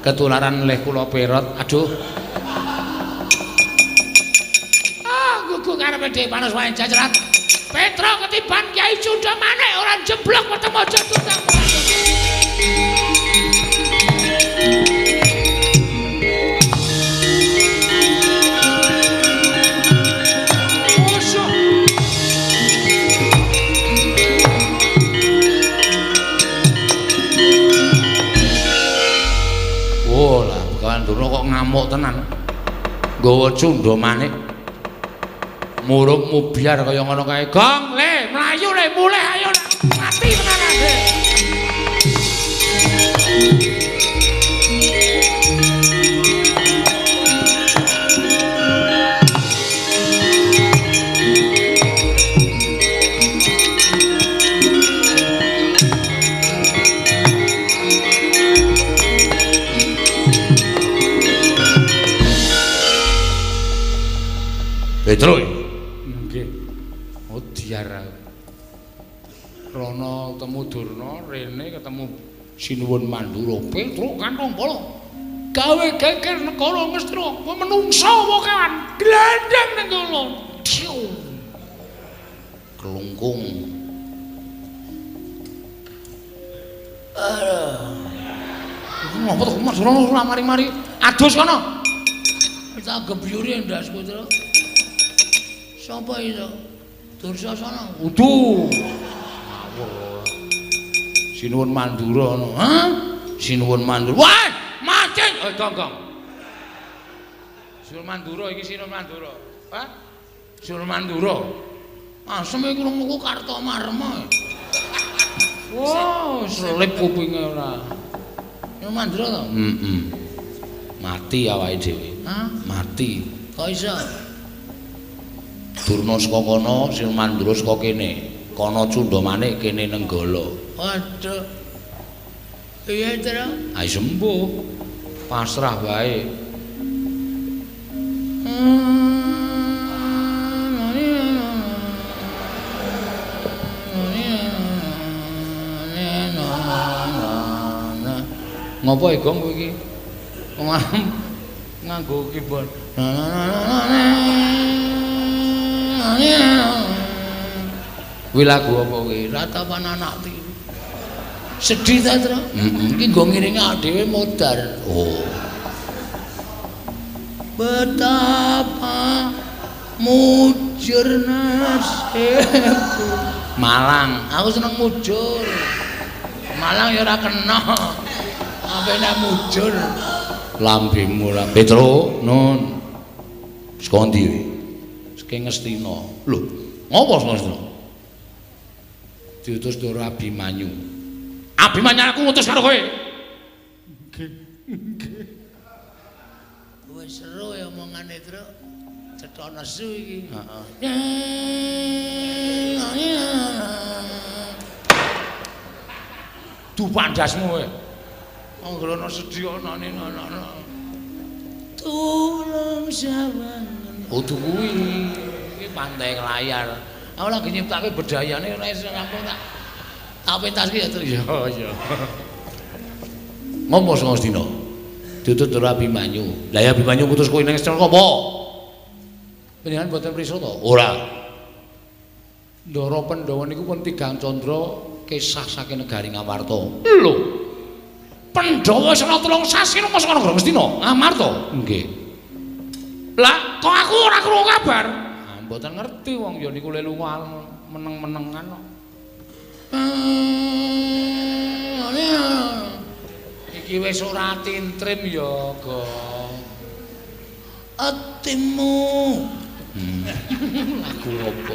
ketularan leh kula perot. Aduh. Ah, gugu karepe dhewe panas wae jajrat. Petro ketiban Kyai Cunda Manik ora jeblok weteng aja tutang. Oh lah, Begawan Durna kok ngamuk tenan. Nggawa cunda manik. Muruk mubyar kaya ngono kae. Gong, le, mlayu le, mulih ayo mati tenan ade. Petro. Nggih. Oh diar aku. Rono ketemu Durna, rene ketemu Sinuwun Mandura. Petro kantong polo. Gawe geger negara Ngastina, kowe menungsa apa kewan? Glandang ning kono. Kelungkung. Aduh. Ngopo to Mas Rono ora mari-mari. Adus kono. Tak gebyuri ndasku, Tru. Sapa itu? Dursasana. Udu. Ngawur. Sinuwun Mandura ngono. Hah? Sinuwun Mandura. Wah, mati. Eh, gong, gong. Sinuwun Mandura iki Sinuwun Mandura. Hah? Sinuwun Mandura. Asem iki krungu Kartomarma. Wah, selip kupinge ora. Sinuwun Mandura to? Heeh. Mati awake dhewe. Hah? Mati. Kok iso? Durna saka kono, Sinuwun Mandura saka kene. Kono Cunda Manik, kene Nenggala. Waduh. Piye, Tru? Ayo sembuh. Pasrah wae. Ngopo e, Gong, kowe iki? Nganggo keyboard. Kuwi lagu apa kuwi? Ratapan anak tiri. Sedih ta, Tru? Heeh. Iki nggo ngiringi dhewe modar. Oh. Betapa mujur nasibku. Malang, aku seneng mujur. Malang ya ora kena. Ape nek mujur. Lambemu lah Petro, nun. Saka ndi kowe? Saking Ngastina. Lho, ngopo saka Ngastina? Diutus Ndara Abimanyu. Abimanyu aku ngutus karo kowe. Nggih. Nggih. Wis seru ya omongane, Tru. Cetha nesu iki. Heeh. Dupak ndasmu kowe. Anggere ana sedih ana ana. Tulung sawangen. Kudu kuwi. Iki pantai layar. Aku lagi nyiptake bedayane ora iso rampung tak. Tak pentaske ya, Tru. Ya, ya. Ngopo saka Ngastina? Diutus Ndara Abimanyu. Lah ya Abimanyu ngutus kowe ning Ngastina apa? Panjenengan mboten prisa to? Ora. Ndara Pandhawa niku pun tigang candra kesah saking negari Ngamarta. Lho. Pandhawa wis ana 3 sasi lunga saka negara Ngastina, Ngamarta. Nggih. Lah, kok aku ora krungu kabar? Ah, mboten ngerti wong ya niku le lunga meneng-menengan kok. Iki wis ora tintrim ya, Gong. Atimu. Lagu opo?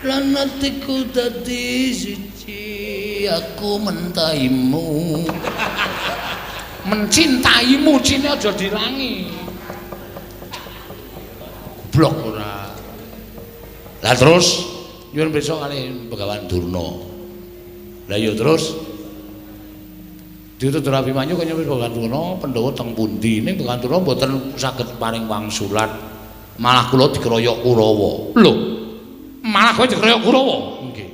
Lan atiku dadi siji, aku mentaimu. Mencintaimu cine aja dilangi. Goblok ora. Lah terus nyuwun pirsa kali Begawan Durna. Lah iya terus diutus Abimanyu kaya nyuwun Begawan Durna Pandhawa teng pundi? Ning Begawan Durna mboten saged paring wangsulan. Malah kula dikeroyok Kurawa. Lho. Malah kowe dikeroyok Kurawa? Nggih.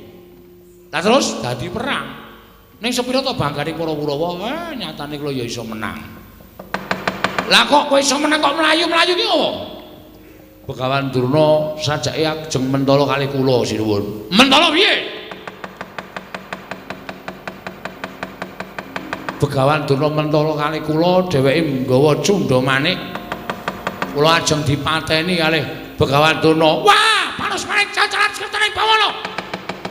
Lah terus dadi perang. Ning sepira to banggane para Kurawa, nyatane kula ya iso menang. Lah kok kowe iso menang kok mlayu-mlayu ki apa? Begawan Durna sajake ajeng mentala kali kula sinuwun. Mentala piye? Begawan Durna mentala kali kula, dheweke nggawa cundha manik. Kula ajeng dipateni kalih Begawan Durna. Wah, panus manik cacaran sekertane bawana.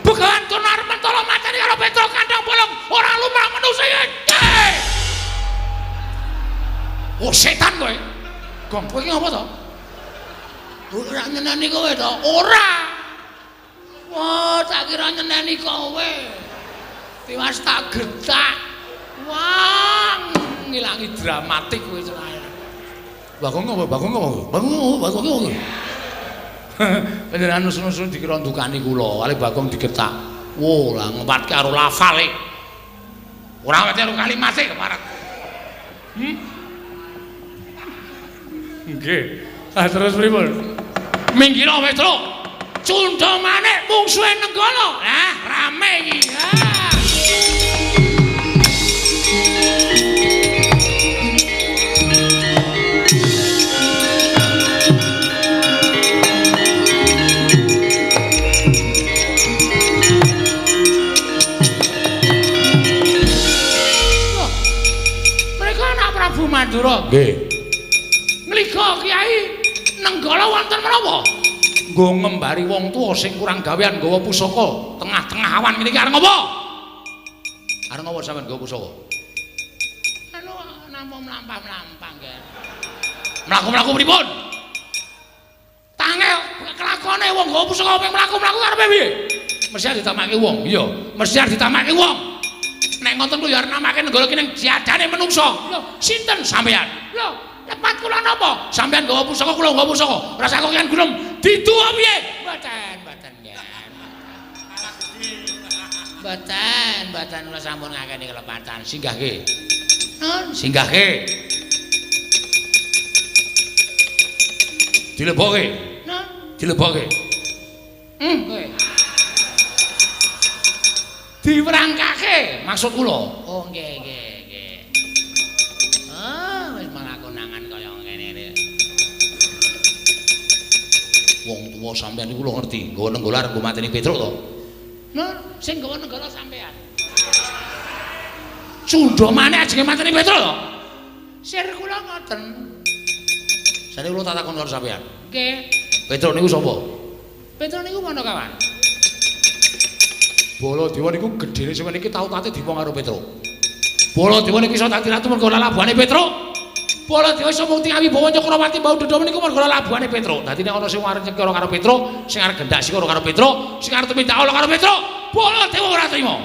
Begawan Durna arep mentala mateni karo Petruk kandhang bolong, ora lumrah manusa iki. Oh setan kowe. Gong kowe iki ngapa to? Ora nyeneni kowe to? Ora. Wah, tak kira nyeneni kowe. Tiwas tak getak. Wah, ngilangi dramatik kowe cerai. Bagong apa? Bagong apa? Bagong apa? Bagong apa? Panjenengan nusun-nusun dikira ndukani kula, kali Bagong digetak. Wo, lah ngepatke karo lafale. Ora wete karo kalimate keparat. Nggih. Ah terus pripun? Minggiro Petruk. Cundha manik mungsuhe Nenggala. Lah, rame iki. Ah. Loh, mereka anak Prabu Mandura. Nggih. Ngliga Kyai Nenggala wonten menapa? Nggo ngembari wong tuwa sing kurang gawean nggawa pusaka tengah-tengah awan ngene iki arep ngopo? Arep ngopo sampean nggawa pusaka? Anu nampa mlampah-mlampah nggih. Mlaku-mlaku pripun? Tangel kelakone wong nggawa pusaka ping mlaku-mlaku arepe piye? Mesti arep ditamake wong. Iya, mesti arep ditamake wong. Nek ngoten kuwi ya arep namake Nenggala ki ning jadane menungsa. Lho, sinten sampean? Lho, lepat kula napa? Sampeyan nggawa pusaka, kula nggawa pusaka. Rasa kok kian gunung didu piye? Mboten, mboten nggih. Mboten, mboten kula sampun ngakeni kelepatan. Singgahke. Nun, singgahke. Dilebokke. Nun, dilebokke. Kowe. Diwerangkake maksud kula. Oh, nggih, nggih, nggih. Ah, wis malah konangan kaya ngene iki. Wong tuwa sampean niku lho ngerti, nggawa Nenggala arep nggo mateni Petruk to? Nun, sing nggawa Nenggala sampean. Cundha maneh ajenge mateni Petruk to? Sir kula ngoten. Sane kula tak takon karo sampean. Nggih. Petruk niku sapa? Petruk niku Panakawan. Baladewa niku gedhene sampeyan iki tau tate dipong karo Petruk. Baladewa niku iso dadi ratu mergo lalabuhane Petruk. Baladewa iso mukti awibawa Cakrawati mbau dendha niku mergo lalabuhane Petruk. Dadi nek ana sing arep nyekara karo Petruk, sing arep gendak sikara karo Petruk, sing arep tumindak ala karo Petruk, Baladewa ora trima.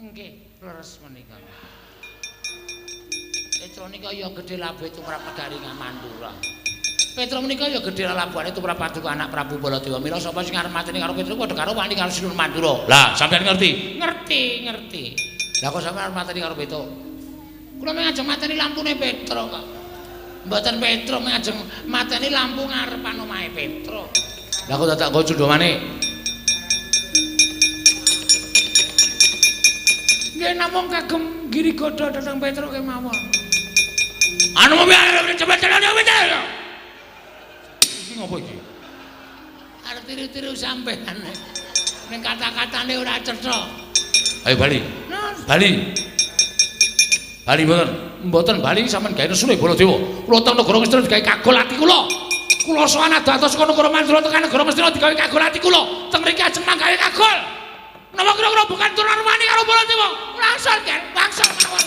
Nggih, leres menika. Petruk nika ya gedhe labuhe tumrap negari Mandura. Petruk menika ya gedhe lalabuhane tumrap paduka anak Prabu Baladewa. Mila sapa sing arep mateni karo Petruk padha karo wani karo Sinun Mandura. Lah, sampeyan ngerti? Ngerti, ngerti. Lah kok sampeyan arep mateni karo Petruk? Kula mung ajeng mateni lampune Petruk kok. Mboten Petruk mung ajeng mateni lampu ngarepan omahe Petruk. Lah kok dadak nggo cundha manik? Nggih namung kagem giri godha dhateng Petruk kemawon. Anu cepet cepet. Iki ngopo iki? Arep tiru-tiru sampean. Ning kata-katane ora cetha. Ayo bali. Bali. Bali mboten. Mboten bali sampean gawe nesune Baladewa. Kula teng negara Ngastina digawe kagol ati kula. Kula sowan adoh-adoh saka negara Mandura tekan negara Ngastina digawe kagol ati kula. Teng mriki ajeng manggawe kagol. Napa kira-kira bukan Durna wani karo Baladewa? Langsung kan, langsung mawon.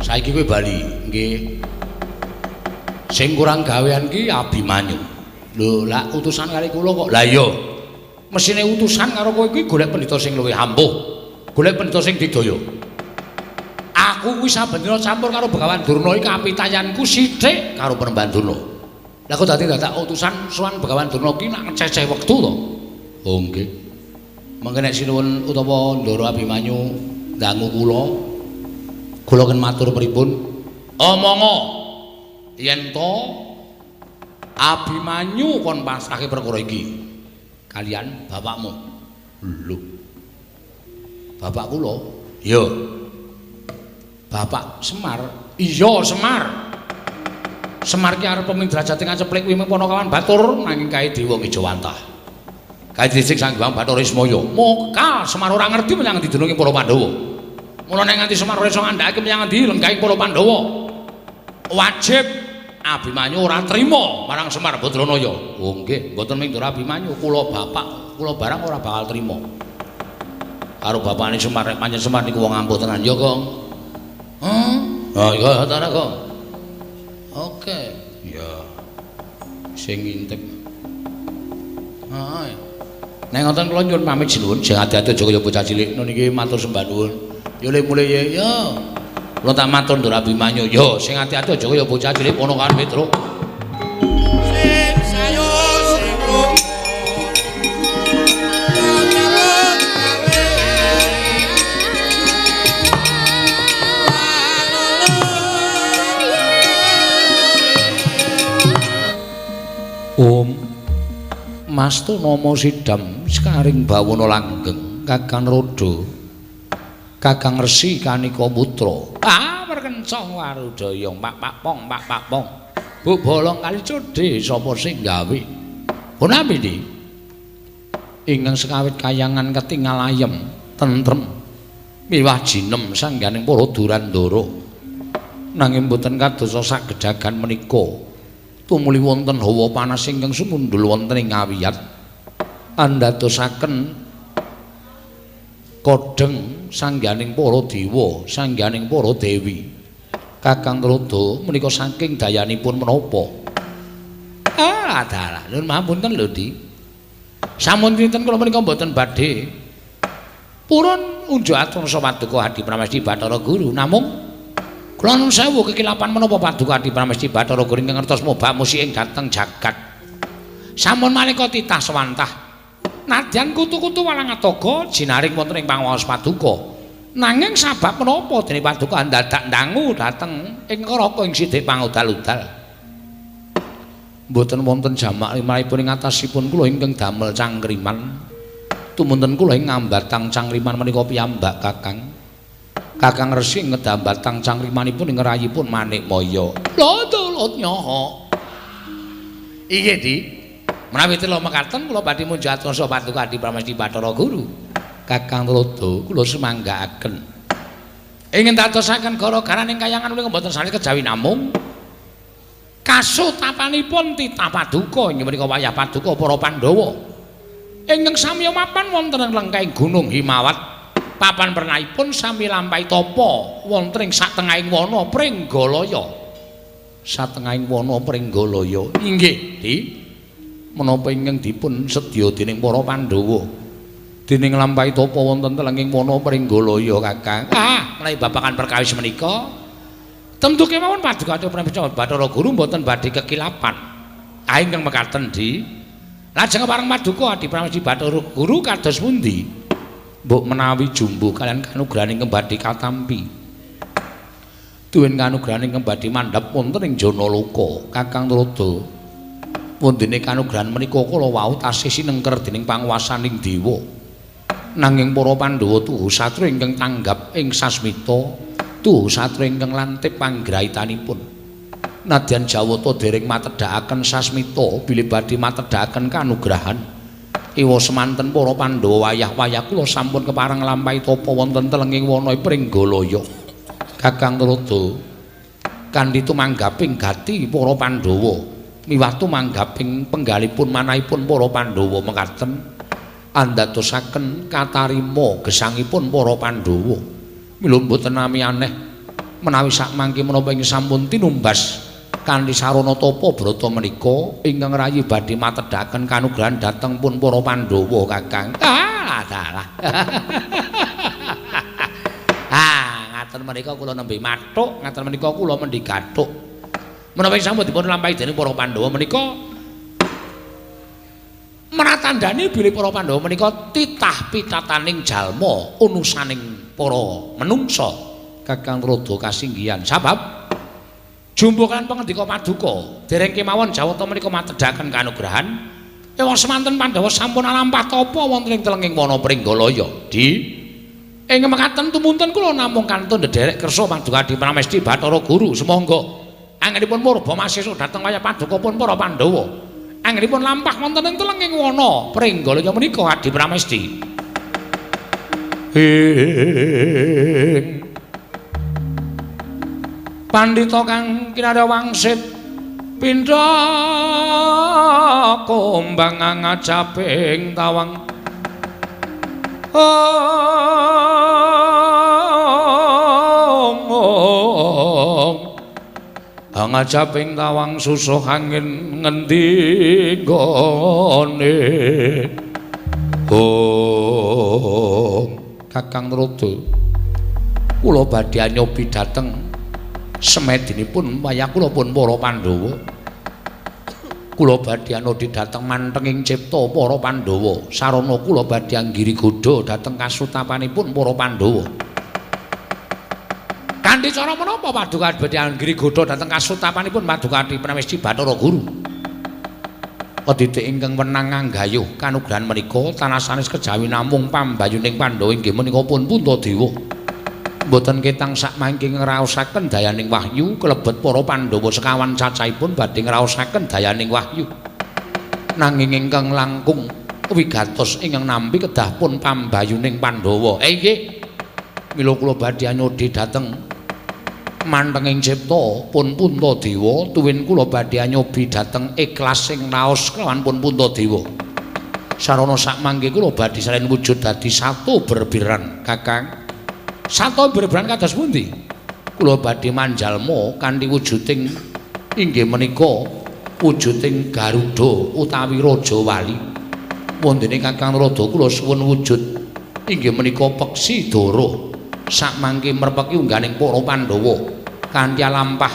Saiki kowe bali, nggih. Sing kurang gawean ki Abimanyu. Lho, lak utusan kali kula kok. Lah iya. Mesine utusan karo kowe kuwi golek pendhita sing luwih ampuh. Golek pendhita sing didaya. Aku kuwi saben dina campur karo Begawan Durna iki kapitayanku sithik karo Panembahan Durna. Lah kok dadi dadak utusan sowan Begawan Durna ki nak ngececeh wektu to? Oh nggih. Mangke nek sinuwun utawa Ndara Abimanyu ndangu kula, kula ken matur pripun? Omongo yen to Abimanyu kon pasrahke perkara iki kalian bapakmu. Lho. Bapak kula? Iya. Bapak Semar? Iya, Semar. Semar ki arep pemidrajate ngaceplik kuwi Panakawan Batur nanging kae dewa ngejawantah. Kae dhisik Sang Hyang Bathara Ismaya. Moka Semar ora ngerti menyang endi dununge para Pandhawa. Mula nek nganti Semar ora iso ngandhakake menyang endi lenggahing para Pandhawa. Wajib Abimanyu ora trima marang Semar Badranaya. Oh nggih, mboten mung Ndara Abimanyu, kula bapak, kula barang ora bakal trima. Karo bapakne Semar nek pancen Semar niku wong ampuh tenan ya, Kong. Heh? Ha iya ta ora, Kong. Oke. Ya. Sing ngintip. Heeh. Nek ngoten kula nyuwun pamit sinuwun, sing ati-ati aja kaya bocah cilik. Nun iki matur sembah nuwun. Ya le mulih ya. Ya. Kula tak matur Ndara Abimanyu. Ya, sing ati-ati aja kaya bocah cilik Ponokawan Petruk. Sing sayo sing rukun. Om Mastu nama sidam sekaring bawana langgeng Kakang Rodo Kakang Resi Kanika Putra. Ah perkencong warudaya pak pak pong pak pak pong. Bu bolong kali codhe sapa sing gawe? Punami di ingkang sekawit kayangan ketingal ayem tentrem miwah jinem sangganing para durandara. Nanging boten kadosa sagedagan menika. Tumuli wonten hawa panas ingkang sumundul wonten ing ngawiyat andadosaken kodheng sangganing para dewa, sangganing para dewi. Kakang Rodo menika saking dayanipun menapa? Ah, dalah, nuwun mapunten lho, Di. Sampun dinten kula menika mboten badhe purun unjuk atur paduka Hadi Pramesti Bathara Guru, namung kula nuwun sewu kekilapan menapa paduka Adi Pramesti Bathara Guru ingkang ngertos mobak musik ing dhateng jagat. Sampun maneka titah swantah. Nadyan kutu-kutu walang atoga jinaring wonten ing pangaos paduka. Nanging sabab menapa dene paduka ndadak ndangu dhateng ing neraka ing sithik pangudal-udal. Mboten wonten jamak limrahipun ing atasipun kula ingkang damel cangkriman. Tumunten kula ing ngambatang cangkriman menika piyambak Kakang. Kakang Resi ngedambatang cangkrimanipun ing rayipun Manikmaya. Lho, tulut nyoho. Iki, Di. Menawi tela mekaten kula badhe munjat rasa paduka Adi Pramesti Bathara Guru. Kakang Tuladha kula sumanggaaken. Ingin dadosaken gara-garaning kayangan menika mboten sanes kejawi namung kasutapanipun titah paduka inggih menika wayah paduka para Pandhawa. Ingkang sami mapan wonten ing lengkahing Gunung Himawat. Papan pernahipun sami lampahi tapa wonten ing satengahing wana Pringgalaya. Satengahing wana Pringgalaya. Inggih, Di. Menapa ingkang dipun sedya dening para Pandhawa dening lampahi tapa wonten telenging wana Pringgalaya, Kakang. Ah, menawi babagan perkawis menika tentu kemawon paduka Bathara Guru mboten badhe kekilapan. Ah, ingkang mekaten, Di. Lajeng pareng paduka Adi Pramesti Bathara Guru kados pundi? Mbok menawi jumbuh kalian kanugrahan ingkang badhe katampi. Tuwin kanugrahan ingkang badhe mandhap wonten ing Janaloka, Kakang Tuladha. Wondene kanugrahan menika kala wau tasih sinengker dening panguwasaning dewa. Nanging para Pandhawa tuhu satru ingkang tanggap ing sasmita, tuhu satru ingkang lantip panggraitanipun. Nadyan Jawata dereng matedhakaken sasmita bilih badhe matedhakaken kanugrahan. Ewa semanten para Pandhawa wayah-wayah kula sampun kepareng lampahi tapa wonten telenging wana Pringgalaya. Kakang Tuladha kanthi tumanggaping gati para Pandhawa miwah tumanggaping penggalipun manahipun para Pandhawa mekaten andadosaken katarima gesangipun para Pandhawa. Mila mboten nami aneh menawi sakmangke menapa ing sampun tinumbas kanthi sarana tapa brata menika ingkang rayi badhe matedhaken kanugrahan dhateng pun para Pandhawa, Kakang. Ah, dalah. Ah, ngaten menika kula nembe mathuk, ngaten menika kula mendhi gathuk. Menapa ing sampun dipun lampahi dening para Pandhawa menika meratandani bilih para Pandhawa menika titah pitataning jalma unusaning para menungsa. Kakang Tuladha kasinggihan sabab jumbuh kan pangandika paduka dereng kemawon Jawata menika matedhaken kanugrahan ewa semanten Pandhawa sampun alampah tapa wonten ing telenging wana Pringgalaya. Di ing mekaten tumunten kula namung kantun ndherek kersa paduka Adi Pramesti Bathara Guru. Sumangga anggenipun murba masesa dhateng wayah paduka pun para Pandhawa anggenipun lampah wonten ing telenging wana Pringgalaya menika Adi Pramesti. Ing pandhita kang kinarya wangsit pindha kumbang ngajaping tawang ong ngajaping tawang susuh angin ngendi nggone. Oh, Kakang Tuladha kula badhe nyobi dhateng semedinipun wayah kula pun para Pandhawa. Kula badhe anodi dhateng mantenging cipta para Pandhawa. Sarana kula badhe anggiri godha dhateng kasutapanipun para Pandhawa. Kanthi cara menapa paduka badhe anggiri godha dhateng kasutapanipun paduka Adi Pramesti Bathara Guru? Kedidik ingkang wenang anggayuh kanugrahan menika tanah sanes kejawi namung pambayuning Pandhawa inggih menika pun Puntadewa. Mboten ketang sakmangke ngraosaken dayaning wahyu kelebet para Pandhawa sekawan cacahipun badhe ngraosaken dayaning wahyu. Nanging ingkang langkung wigatos ingkang nampi kedah pun pambayuning Pandhawa. Inggih. Mila kula badhe anyodhi dhateng mantenging cipta pun Puntadewa tuwin kula badhe anyobi dhateng ikhlas sing raos kelawan pun Puntadewa. Sarana sakmangke kula badhe salen wujud dadi satu berbiran, Kakang. Sato berberan kados pundi? Kula badhe manjalma kanthi wujuding inggih menika wujuding Garuda utawi Raja Wali. Wondene Kakang Tuladha kula suwun wujud inggih menika peksi dara. Sakmangke merpeki ungganing para Pandhawa kanthi lampah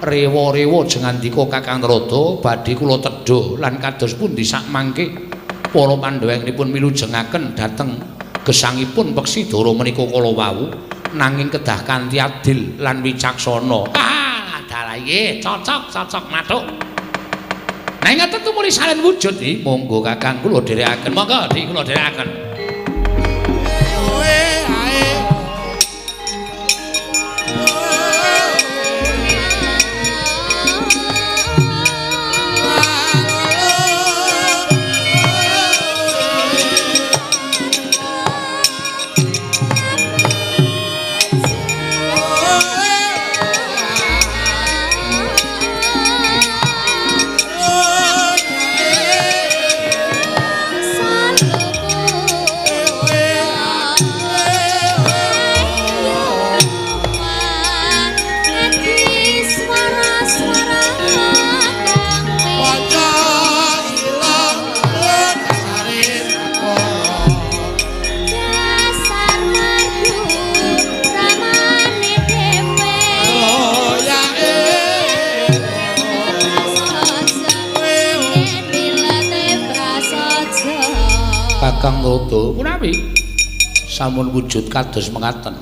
rewa-rewa jengandika Kakang Tuladha badhe kula tedha lan kados pundi sakmangke para Pandhawa ingipun milujengaken dhateng gesangipun peksi dara menika kala wau nanging kedah kanthi adil lan wicaksana. Ah, dalah nggih, cocok cocok mathuk. Nah ngaten tumuli salen wujud iki, monggo Kakang kula dherekaken. Monggo di kula dherekaken. Kakang Rada punawi sampun wujud kados mekaten.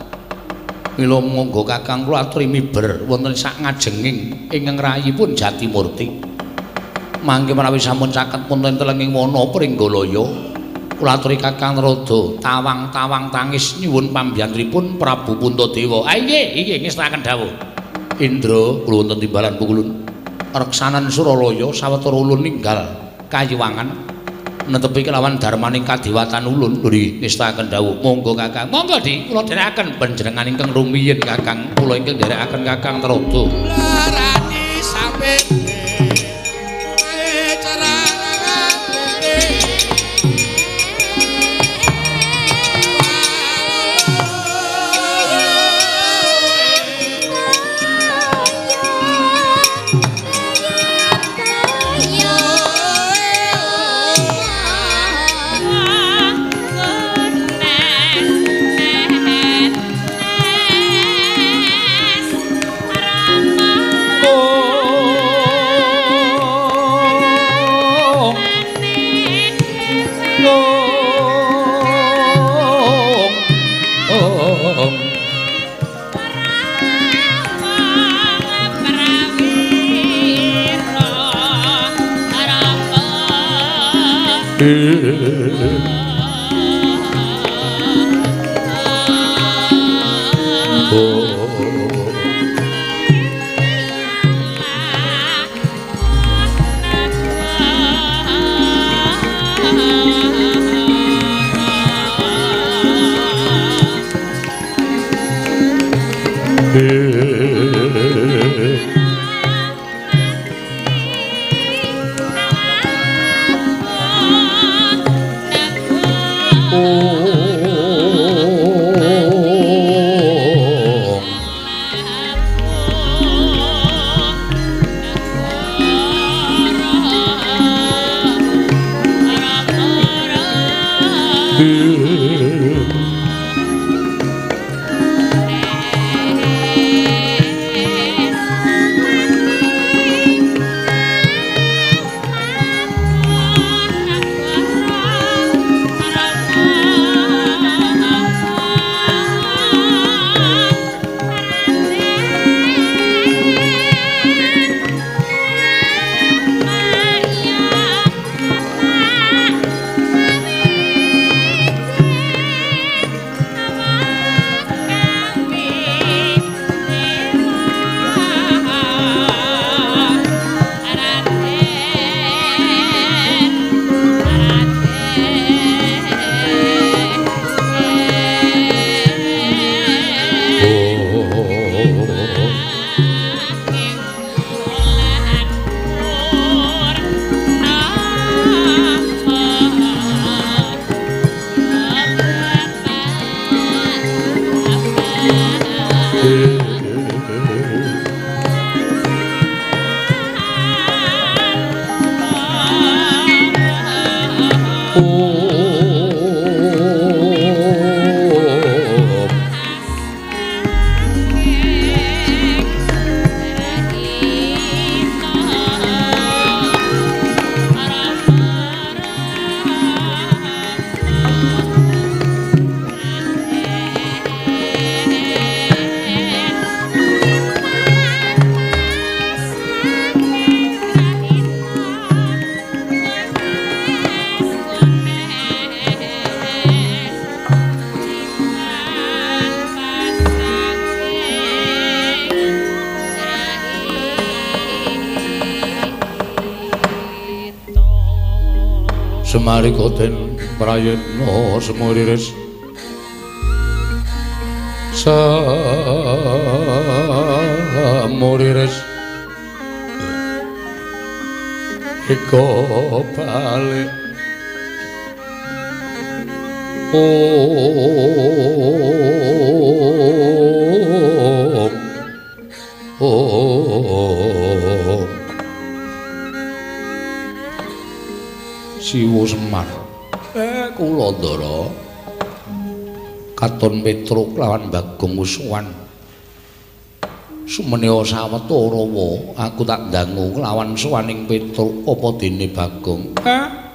Mila monggo Kakang kula aturi miber wonten sak ngajenging ingkang rayipun Jatimurti. Mangke menawi sampun caket wonten telenging wana Pringgalaya, kula aturi Kakang Rada tawang-tawang tangis nyuwun pambiyantripun Prabu Puntadewa. Ah inggih, inggih ngestakaken dawuh. Indra kula wonten timbalan pukulun. Reksanan Suralaya sawetara ulun ninggal kayiwangan netepi kelawan darmaning kadewatan ulun. Nggih, ngestakaken dawuh. Monggo Kakang. Monggo Dik, kula dherekaken panjenengan ingkang rumiyin Kakang. Kula ingkang dherekaken Kakang Rada. Larani sampe Semarika den prayitna semuriris semuriris eko balik om om Siwo Semar. Kula Ndara katon Petruk lawan Bagong musuhan. Sumenea sawetara wa aku tak dangu lawan suwaning Petruk apa dene Bagong.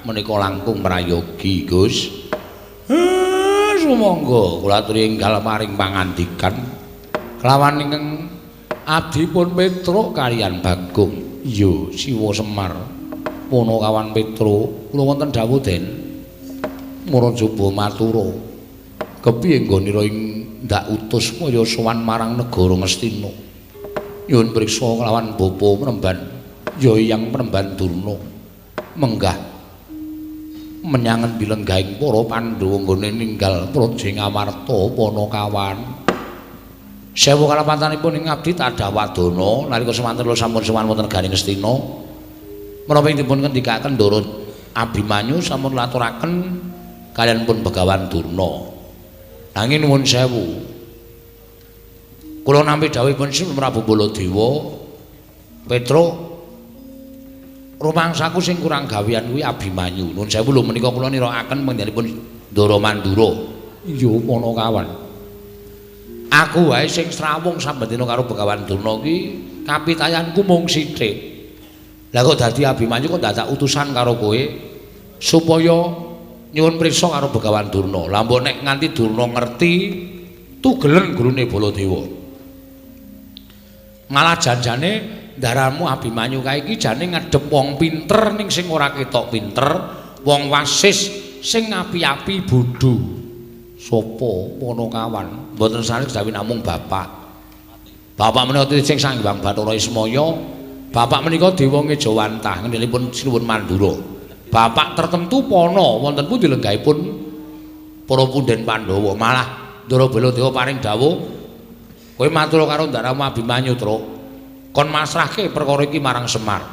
menika langkung prayogi, Gus. Sumangga kula aturi enggal paring pangandikan kelawan ingkang abdipun Petruk kaliyan Bagong. Iya, Siwa Semar. Punakawan Petruk, kula wonten dawuh Den. Murajaba matura. Kepiye nggonira ing ndak utus kaya sowan marang negara Ngastina? Nyuwun priksa kelawan bapa Premban, ya Hyang Premban Durna. Menggah menyang endi lenggahing para Pandhawa nggone ninggal praja Ngamarta Panakawan. Sewu kalapantanipun ing abdi tadah wadana nalika semanten kula sampun sowan wonten negari Ngastina. Menapa ing dipun ngendikaken Ndara Abimanyu sampun laturaken kaliyan pun Begawan Durna. Nanging nuwun sewu. Kula nampi dawuhipun Sri Prabu Baladewa, Petruk rumangsaku sing kurang gawean kuwi Abimanyu. Nuwun sewu lho menika kula nirakaken panjenenganipun Ndara Mandura. Iya Panakawan. Aku wae sing srawung saben dina karo Begawan Durna ki kapitayanku mung sithik. Lah kok dadi Abimanyu kok dadak utusan karo kowe supaya nyuwun priksa karo Begawan Durna. Lah mbok nek nganti Durna ngerti tugelen gurune Baladewa. Malah janjane ndaramu Abimanyu kae iki jane ngadhep wong pinter ning sing ora ketok pinter, wong wasis sing api-api bodho. Sapa Panakawan? Mboten sanes dawuh namung bapak. Bapak menika sing Sang Hyang Bathara Ismaya, bapak menika dewa ngejawantah ngendelipun Sinuwun Mandura. Bapak tertentu pana wonten pundi lenggahipun para punden Pandhawa. Malah Ndara Baladewa paring dawuh, kowe matur karo ndaramu Abimanyu, Truk. Kon masrahke perkara iki marang Semar.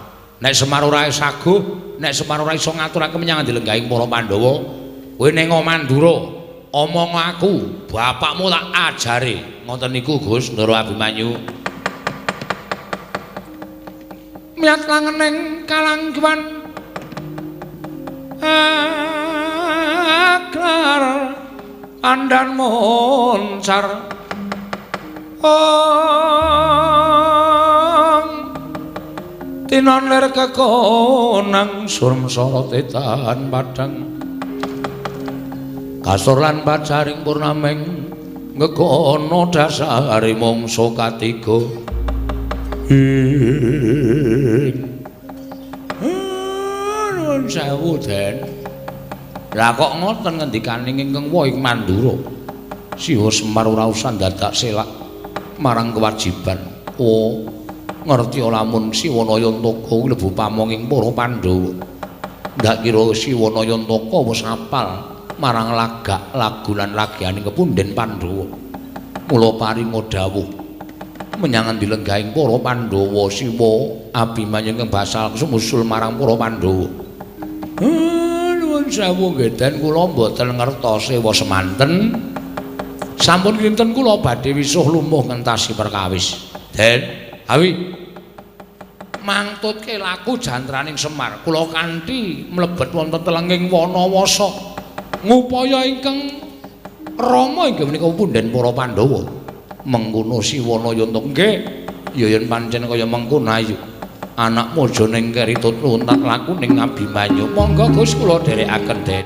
Nek Semar ora saguh, nek Semar ora iso ngaturake menyang lenggahing para Pandhawa, kowe ning Mandura omong aku, bapakmu tak ajare. Ngoten niku Gus Ndara Abimanyu. Miyat langeneng kalangguan aklar andan moncar ong tinon lir kekonang surem sorot edan padang kasur lan pacaring purnameng ngekono dasare mangsa katiga. Ing nuwun sewu Den. Lah kok ngoten ngendikane ingkang wa ing Mandura. Siwa Semar ora usah dadak selak marang kewajiban. Oh, ngerti lamun Siwa Nayantaka kuwi lebu pamonging para Pandhawa. Ndak kira Siwa Nayantaka wis apal marang lagak lagu lan lagiane kepunden Pandhawa. Mula paringa dawuh menyang endi lenggahing para Pandhawa Siwa Abimanyu ingkang basal sumusul marang para Pandhawa. Nuwun sewu nggih Den, kula mboten ngertos sewa semanten. Sampun kinten kula badhe wisuh lumuh ngentasi perkawis. Den, awi mangtutke laku jantraning Semar. Kula kanthi mlebet wonten telenging Wanawasa. Ngupaya ingkang rama inggih menika punden para Pandhawa. Mengkono Siwa Nayantaka nggih, ya yen pancen kaya mengkono ayo. Anakmu aja ning keri tut luntak laku ning Abimanyu. Monggo Gus kula dherekaken Den.